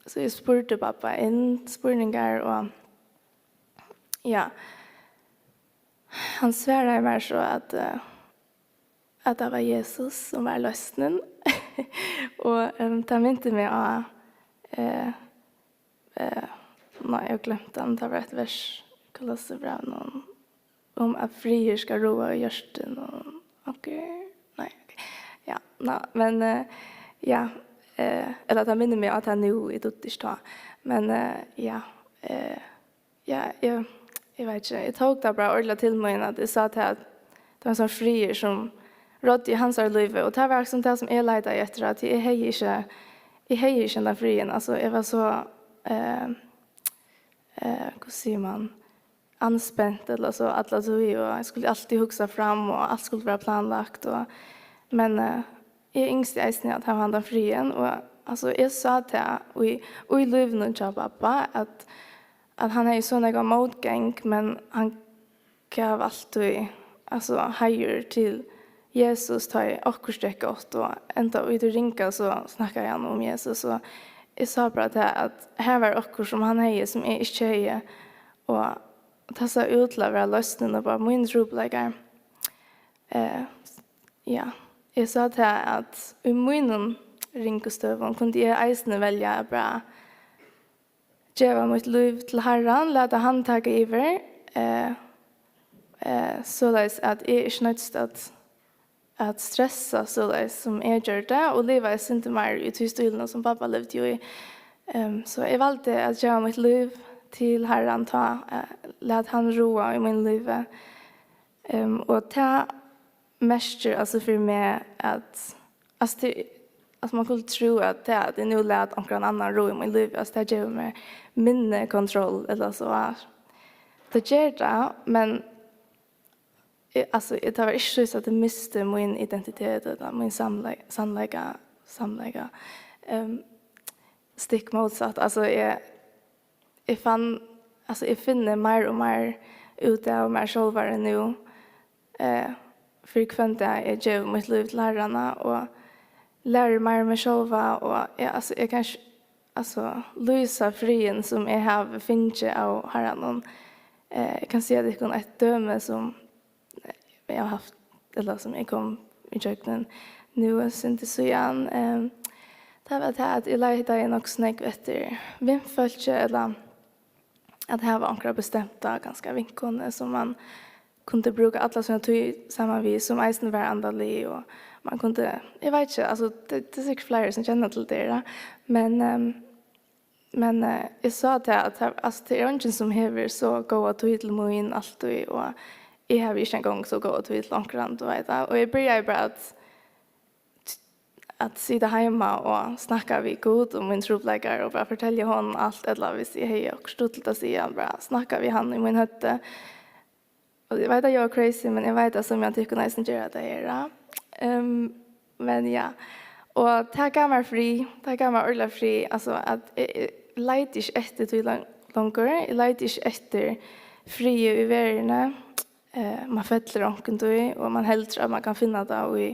so eg spurdi babba inn spurningar, og ja, hann svaraði mær so, at, eh, at tað var Jesus, sum var loysnin. Og, ehm, tað minti meg á, eh, eh, nei, eg havi gloymt tað, men tað var eitt vers í Kolossebrævinum, um at friður skal ráða í hjørtunum. Ok, nei, ok. Ja, ná, men, eh, ja, eh, ella tað minnir meg á tað nú, eg dugdi ikki tá. Men, eh, ja, eh, ja, eg, eg veit ikki, eg tók tað bara ordiliga til mín, at eg sá tað, at tað var ein sånn friður, sum ráddi í hansara lívi, og tað var akkurát sum tað, sum eg leitaði eftir, at eg hevði ikki, eg hevði ikki hendan friðin, altso, eg var so, eh, eh, hvussu sigur man, anspent ella so alla tíð, og eg skuldi altíð hugsa fram, og alt skuldi vera planlagt, og, men, eh, eg ynskti eisini at hava handan friðin, og, altso, eg sá tað í, í lívinum hjá babba, at, at hann hevði so nógva mótgang, men hann gav altíð, altso, heiður til Jesus, tá ið okkurt gekk gott, og enntá í tí ringa, so snakkaði hann um Jesus, og eg sá bara tað, at her var okkurt, sum hann hevði, sum eg ikki hevði, og tað sá út til at vera loysnin upp á mínar trupulleikar. Eh, ja, eg sá tað, at í mínum ringu støðum kundi eg eisini velja at bara geva mítt lív til Harran, lata hann taka yvir, eh, eh, soleiðis at eg ikki noyddist at, at stressa soleiðis sum eg gjørdi, og liva eitt sindur meir í tí stílinum sum babba livdi í. Ehm, so eg valdi at geva mítt lív til Harran tá, eh, lat hann ráða í mínum lívi. Ehm, og tað merkir, altso, fyri meg at, altso, tað, altso, man kundi trúð, at tað, at eg nú læt onkran annan ráða í mítt lív, altso, tað gevur mær minni kontroll, ella so, at tað ger tað, men eg, altso, eg, tað var ikki soleiðis, at eg misti mín identitet, ella mín samlei-, sannleika, samleika, ehm, stikk mótsatt. Altso, eg, eg fann, altso, eg finni meir og meir út av mær sjálvari nú, eh, fyri hvønn dag eg gevi mítt lív til Harran, og læri meir um meg sjálva, og eg, altso, eg kann ikki, altso, lýsa friðin sum eg havi fingið av Harranum. Eh, eg kann siga tykkum eitt dømi sum eg havi havt, ella sum eg kom ígjøgnum nú eitt sindur síðan. Ehm, tað var tað, at eg leitaði nokk so nógv eftir vinfólki, ella at hava onkra bestemta, kanska vinkonu, sum man kundi brúka alla sína tíð saman við, sum eisini var andalig, og man kundi, eg veit ikki, altso, tað, tað er sikkurt fleiri sum kenna til tað, ja. Men, ehm, men, eh, eg sá tað, at tað, altso, tað er eingin sum hevur so góða tíð til mín altíð, og eg havi ikki eingong so góða tíð til onkran, tú veit tað. Og eg byrjaði bara at at sita heima og snakka við Gud um mín trupulleikar og bara fortelja honum alt, ella hvis eg hevði okkurt stuttligt at siga, bara snakka við hann í mín høvdi. Og eg veit, at eg var crazy, men eg veit, at summi av tykkum eisini gera tað her, ja. Ehm, men ja. Og tað gav mær frið, tað gav mær ordiliga frið, altso, at eg, eg leiti ikki eftir tí long-, longur, eg leiti ikki eftir friði í verðini. Eh, man fellur onkuntíð, og man heldur, at man kann finna tað í,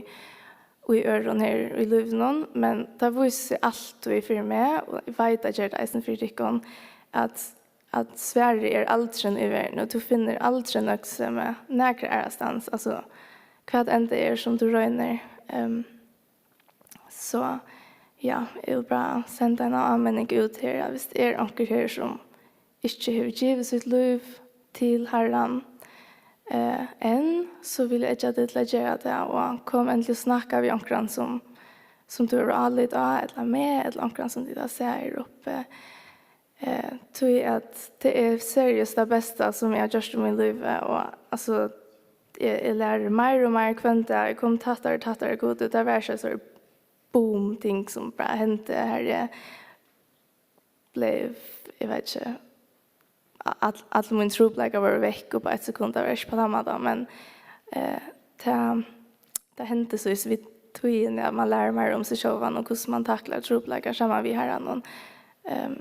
í øðrum her í lívinum, men tað vísir seg altíð fyri meg, og eg veit, at ger tað eisini fyri tykkum, at, at svarið er aldrin í verðini, og tú finnur aldrin nøgdsemi nakra aðrastaðni, altso, hvat enn tað er, sum tú roynir. Ehm, so, ja, eg vil bara senda eina áminning út her, at hvis tað er onkur her, sum ikki hevur givið sítt lív til Harran, eh, enn, so vil eg eggja teg til at gera tað, og kom endiliga og snakka við onkran, sum, sum tú hevur álit á, ella meg, ella onkran, sum tit hava sæð her uppi. Eh, tí at tað er seriøst tað besta, sum eg havi gjørt í mínum lívi, og, altso, eg, eg læri meir og meir hvønn dag, eg komi tættari og tættari at Gudi, og tað var ikki eitt sovorðið boom-ting, sum bara hendi, har eg bleiv, eg veit ikki, all, allir mínir trupulleikar vóru vekk upp á eitt sekund, tað var ikki á tann mátan, men, eh, tað, tað hendi so við tíðini, at man lærir meira um seg sjálvan og hvussu man taklar trupulleikar saman við Harranum. Ehm,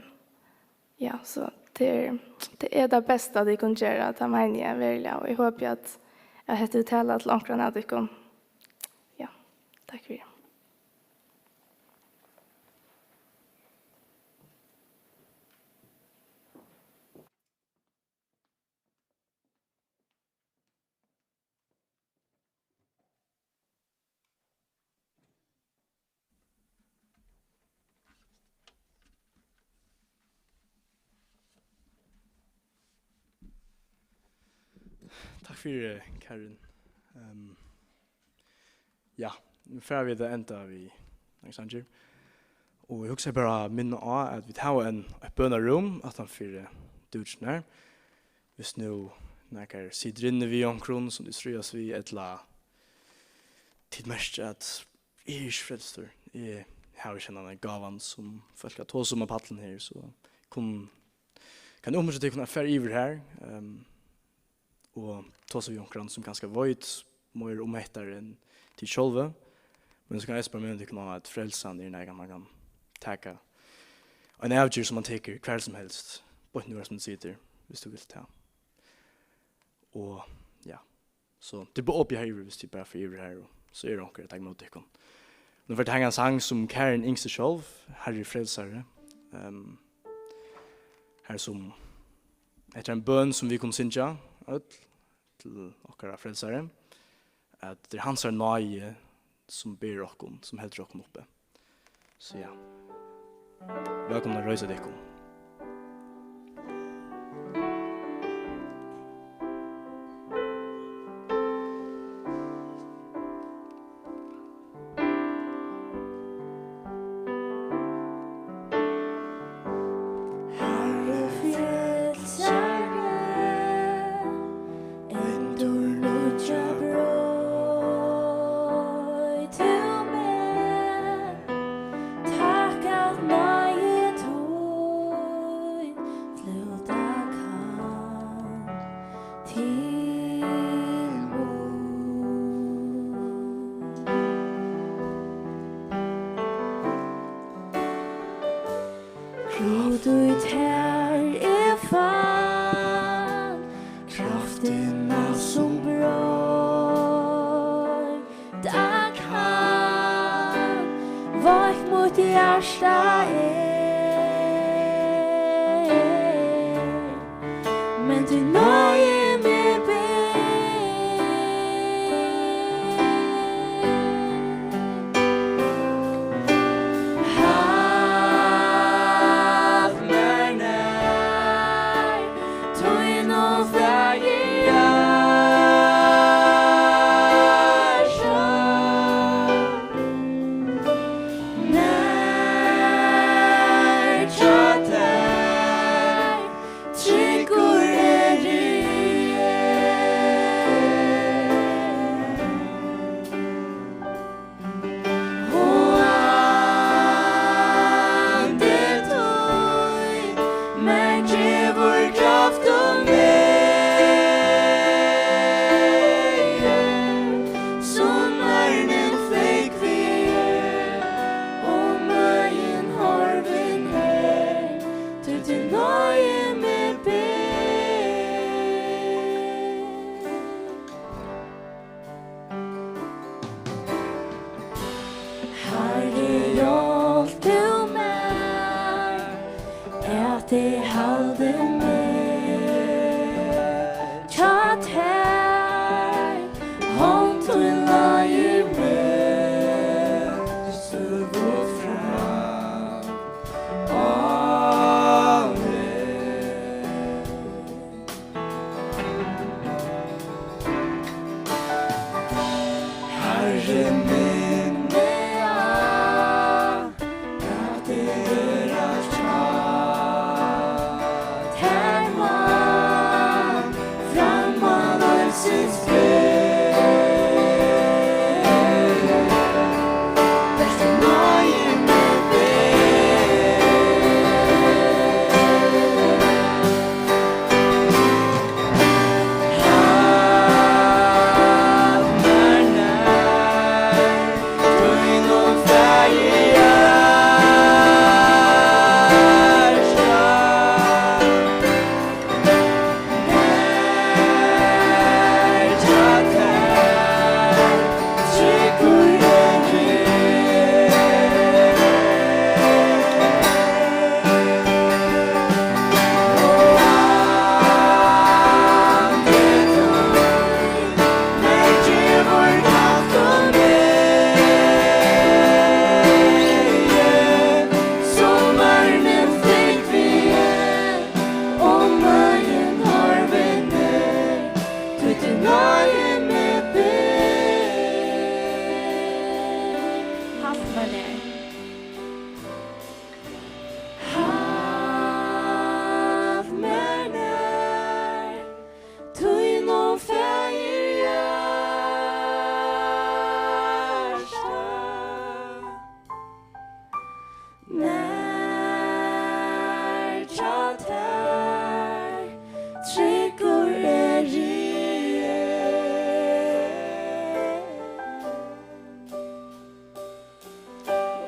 ja, so tað er, tað er tað besta, tit kunnu gera, tað meini eg veruliga, og eg hopi, at, at hetta hevur talað til onkran av tykkum. Ja, takk fyri. Takk fyri, Karin. Ehm, ja, nú fara vit at enda við nakrar sangir. Og eg hugsaði bara at minna á, at vit hava ein, eitt bønarúm aftan fyri dúkin her. Hvis nú nakar situr inni við onkrum, sum tit stríðast við, ella tit merkja, at eg eri ikki frelstur, eg havi ikki hendan gávan, sum fólk at tosa um á pallinum her, so kom, kann eg uppmuntra tykkum at fara yvir har, ehm, og tosa við onkran, sum kanska veit meira um hetta enn tit sjálvi, men so kann eg eisini bara minna tykkum á, at frelsan er nakað, man kann taka, ein avgerð, sum man tekur hvar sum helst, beint nú, sum tú situr, hvis tú vilt tað. Og, ja. So, tað er bara opið har yvir, hvis tit bara fara yvir har, og so er onkur at taka ímóti tykkum. Nú fari eg at hanga ein sang, sum Karin ynskti sjálv, Harri Frelsari. Ehm, har sum, hetta er ein bøn, sum vit kunnu syngja, øll, til okkara Frelsari, at tað er hansara náði, sum ber okkum, sum heldur okkum uppi. So ja. Vælkomin at reisa tykkum. Harri Frelsari, endurnýggja, broyt tú meg. Takk at náði tín flúta kann til mín. Krútt í tær eg fann, kraftina sum broyta kann. Veikt mítt hjarta er, men tín náði meg ber. Halt mær nær tínum faðirhjarta. Nær Eg minni á, at tað er alt hjá tær, man, fram á lívsins veg. Bert náðin eg ber. Halt mær nær. Halt mær nær tínum faðir hjarta. Nær hjá tær tryggur eri eg.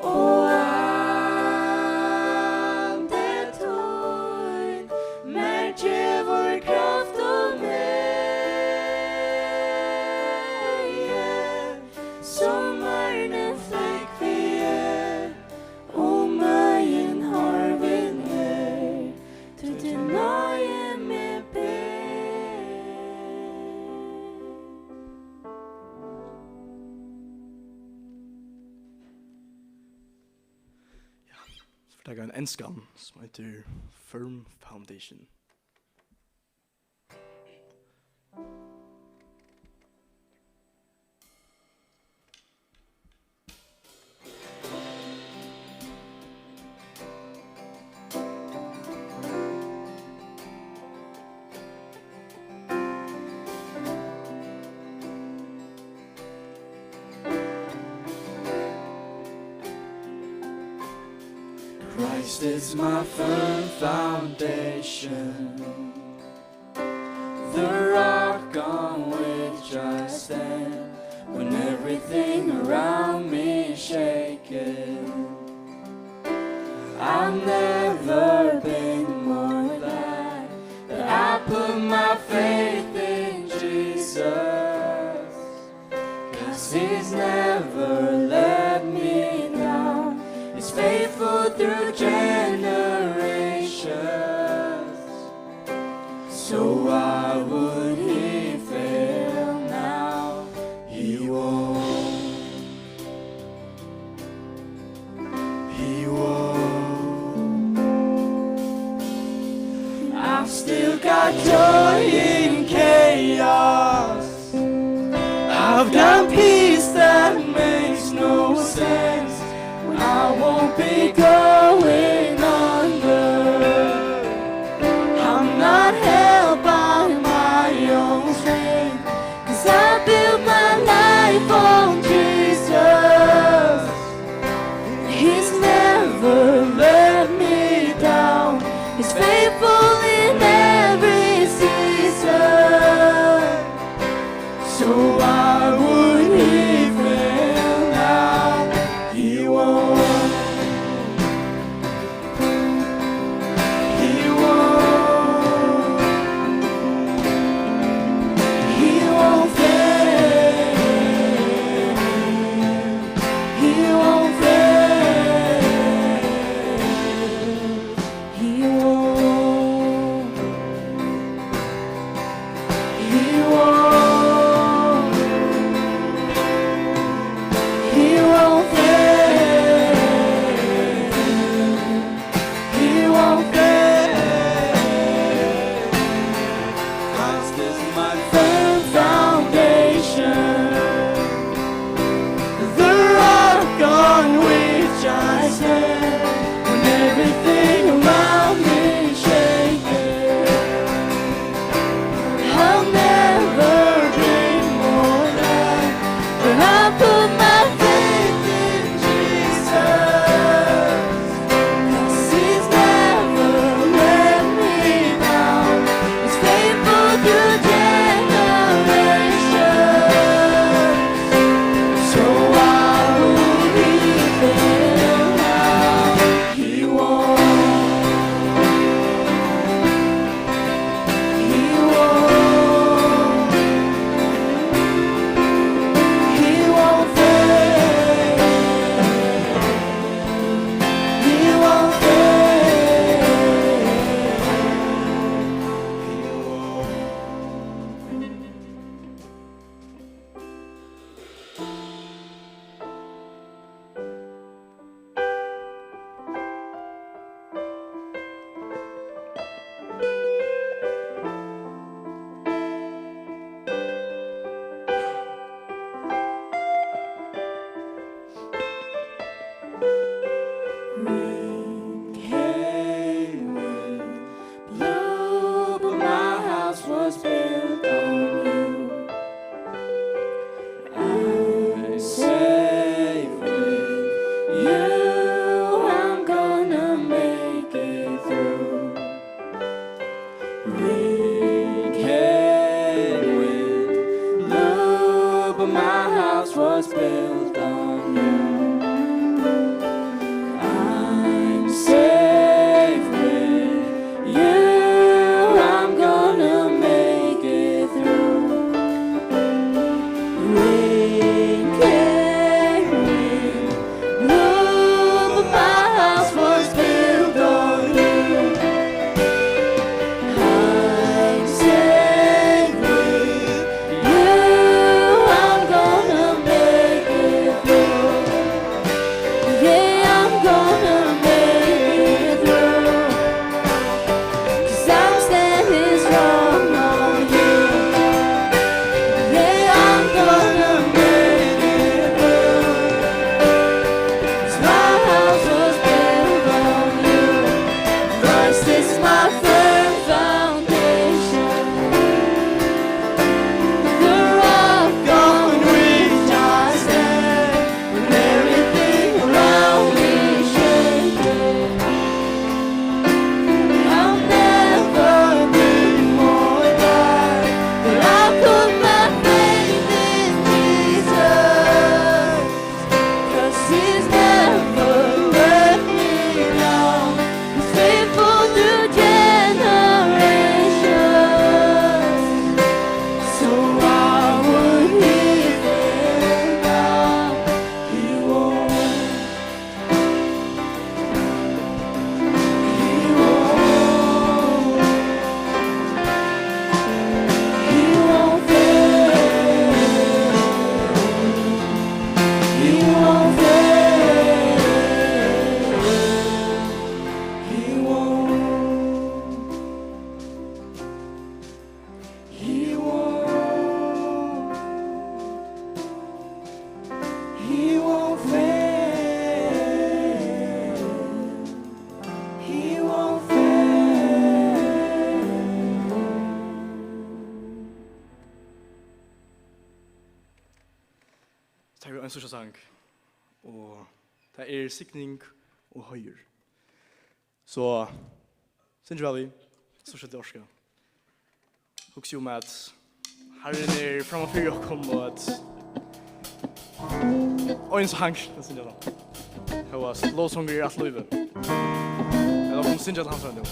Og andi tín mær gevur kraft og megi, sum ørnin flúgvi eg, um møðin horvin er, tí til náði meg ber. Ja, so fari eg taka ein enskan sum eitur Firm Foundation. Christ is my firm foundation, the rock on which I stand. When everything around me is shaking, I've never been more glad that I put my faith in Jesus. 'Cause he's never let me down. He's faithful through generations. So why would he fail now? He won't. He won't. I've still got joy in chaos. I've got peace that makes no sense. I won't be going under. I'm not held by my own strength. 'Cause I build my life on Jesus. He's never let me down. He's faithful in every season. So why would When everything around me is shaking, I'll never be more glad when I put my faith in Jesus. 'Cause he's never let me down. He's faithful through generations. So I will be there now. He won't. He won't. He won't fail. He won't fail. He won't. Rain came, wind blew, but my house was built on you. I'm safe with you. I'm gonna make it through. Rain came, wind blew, but my house was built on you. I'm safe with you. I'm gonna make it through. Rain came, wind blew, but my house was built on you. I'm safe with you. I'm gonna make it through. Yeah, I'm gonna make it through. 'Cause I'm standing strong on you. Yeah, I'm gonna make it through. 'Cause my house was built on you. Christ is my firm foundation. The rock on which I stand. When everything around me is shaking, I'll never be more glad that I put my faith in Jesus. 'Cause he's never let me down. He's faithful through generations. So why would he fail now? He won't. He won't. He won't fail. He won't fail. He won't. He won't. He won't fail. He won't fail. Tað er ein síðsta sang, og tað er Signing og Heiður. So, syngið væl við, so skalt tit orka. Hugsið um, at Harrin er framman fyri okkum, og at ein sang, tað syngja tað. Hóast lovsangur er alt lívið. Men okkum syngja til hansara nú.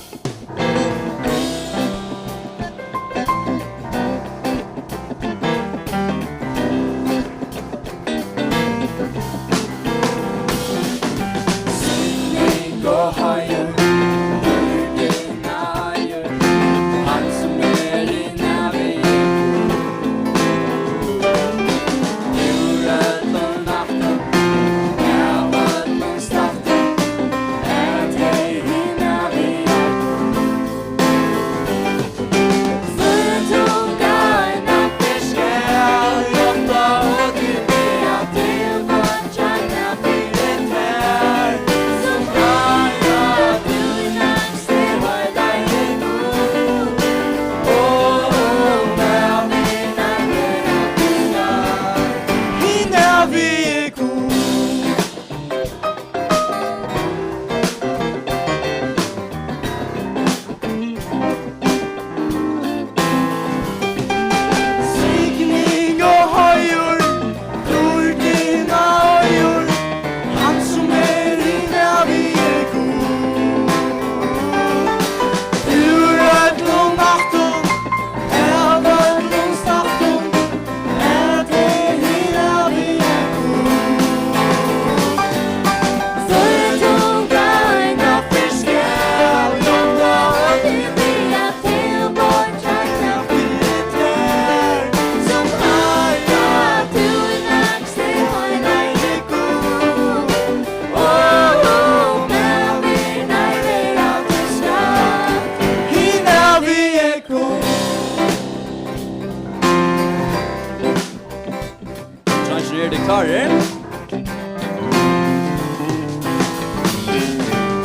Eru tit klárir?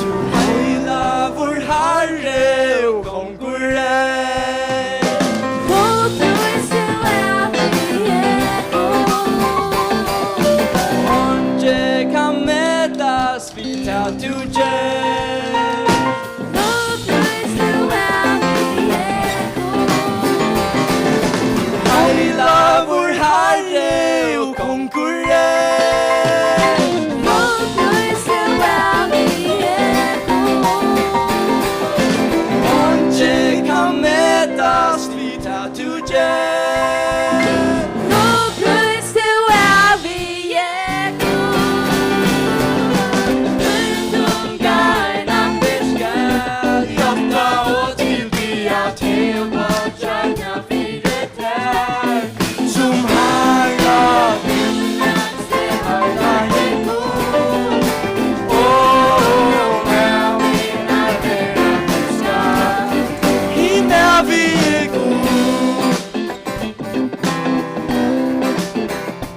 Tú heilagur Harri og kongur er. Lov, prís og ævigheit. Einki kann metast við tað, tú gert. Lov, prís og ævigheit. Heilagur Harri og kongur er. Lov, prís og ævigheit. Einki kann metast við tað, tú gert. Lov, prís og ævigheit. Sum Harra, Harra, Harra, Harra, Harra, Harra,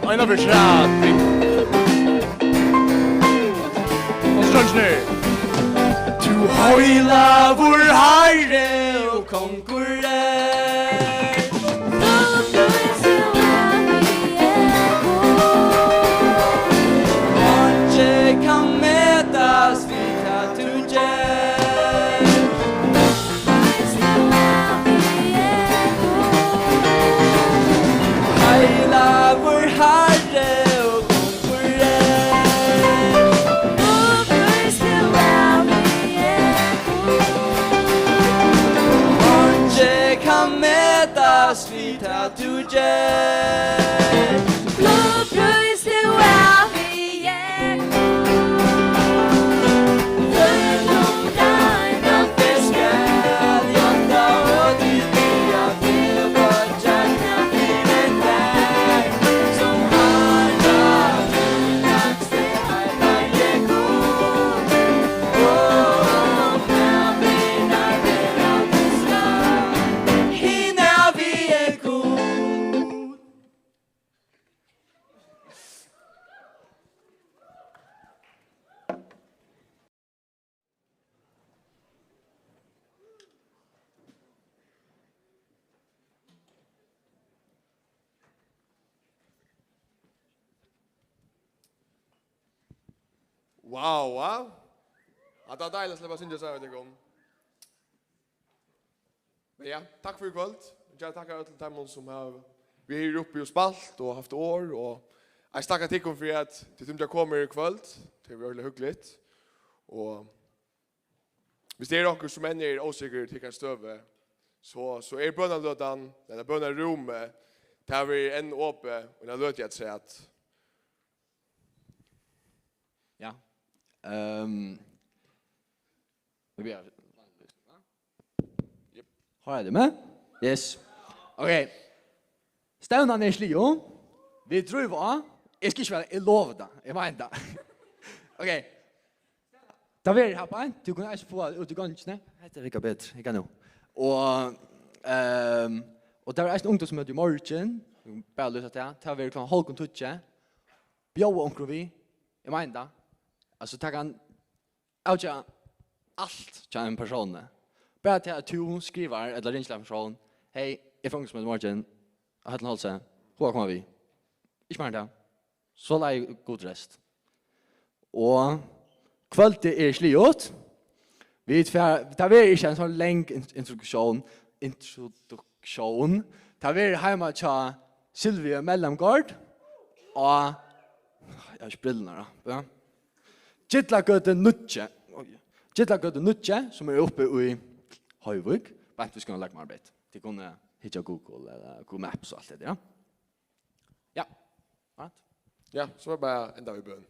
Eina fyri afturat. Og so dreingirnir. Tú heilagur Harri og kongur er. Einki kann metast við tað, tú gert. Heilagur Harri og kongur er. Einki kann metast við tað, tú gert. Lov, prís og ævigheit. Wow, wow. Hatta var deiligt at sleppa at syngja saman við tykkum. Men ja, takk fyri í kvøld. Eg vil gjarna takka øllum teimum sum hava verið her uppi og spælt og havt orð, og eisini takka tykkum fyri at tit tímdu at koma her í kvøld. Tað er veruliga hugnaligt. Og hvis tað er onkur sum enn er ósikkur í tykkara støðu, so, so er bønaløtan, ella bønarúmið, tað verður enn opið í eina løtu afturat. Ja. Ehm. Vit byrja. Yep. Har er det med? Yes. Ok. Stevnan er sligin. Vit dríva á. Eg skal ikki vera, eg lovi tað. Eg meini tað. Ok. Tað verður her beint. Tú kanst eisini fáa út í gongini. Hetta riggar betur. Eg kann nú. Og, ehm, og tað verður eisini ungdómsmøti í morgin. Bara lýsa tað. Tað verður klokkan hálvgum tíggju. Bjóða onkrum við. Eg meini tað. Altso, tað kann avgera alt hjá einum persóni. Bara tað at tú skrivar ella ringir til ein persón: "Hey, eg fari í ungdómsmøti í morgin á Høllum Hálsi. Hug at koma við." Ikki meira enn tað. So leiðir Gud rest. Og kvøldið er sligið. Vit fara, tað verður ikki ein so long int-, introduktión, introduktión. Tað verður heima hjá Silvio Mellemgaard. Og, eg havi ikki brillurnar á. Ja. Gillagøta níggju. Oj. Gillagøta níggju, sum er uppi í Hoyvík. Beint við skúlan Løgmanarbreyt. Tit kunnu hyggja á Google ella Google Maps og alt tað, ja. Ja. Right. Ja, so er bara enda við bøn.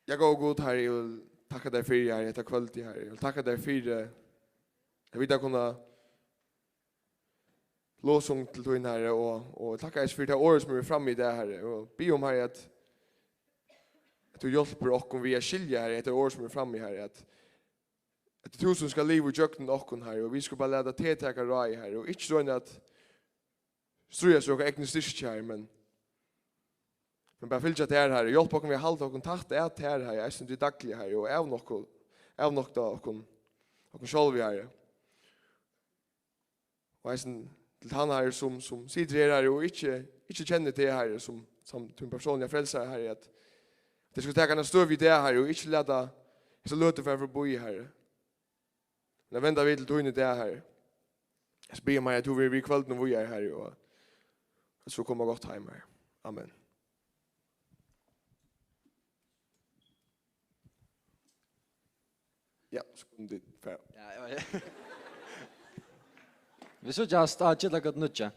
Ja, góði Gud, Harri, eg vil takka tær fyri, Harri, hetta kvøldið, Harri. Eg vil takka tær fyri at vit hava kunnað lovsung til tín, Harri, og, og takka eisini fyri tað orðið sum er frammi í dag, Harri, og biðja um, Harri, at, at tú hjálpir okkum við at skilja, Harri, hetta orð sum er frammi, Harri, at, at tú sum skal liva ígjøgnum okkum, Harri, og vit skulu bara lata teg taka ráðið, Harri, og ikki royna at stríðast við okkara egnu styrki, Harri, men, men bara fylgja Tær, Harri. Hjálp okkum við at halda okkum tætt at Tær, Harri, eisini í tí dagliga, Harri, og avnokta, avnokta okkum, okkum sjálv, Harri. Og eisini til tann, Harri, sum, sum situr her, Harri, og ikki, ikki kennir Teg, Harri, sum, sum tín persónliga frelsara, Harri, at tey skulu taka eina støðu í Teg, Harri, og ikki lata hesa løtu fara forbi, Harri. Men at venda við til Tín í dag, Harri. Eg spyrji meg, at Tú verður við kvøldinum víðari, Harri, og at so koma gott heim, Harri. Amen. Ja, so kunnu tit fara. Ja, ja, ja. Vit síggjast á Gillagøtu níggju.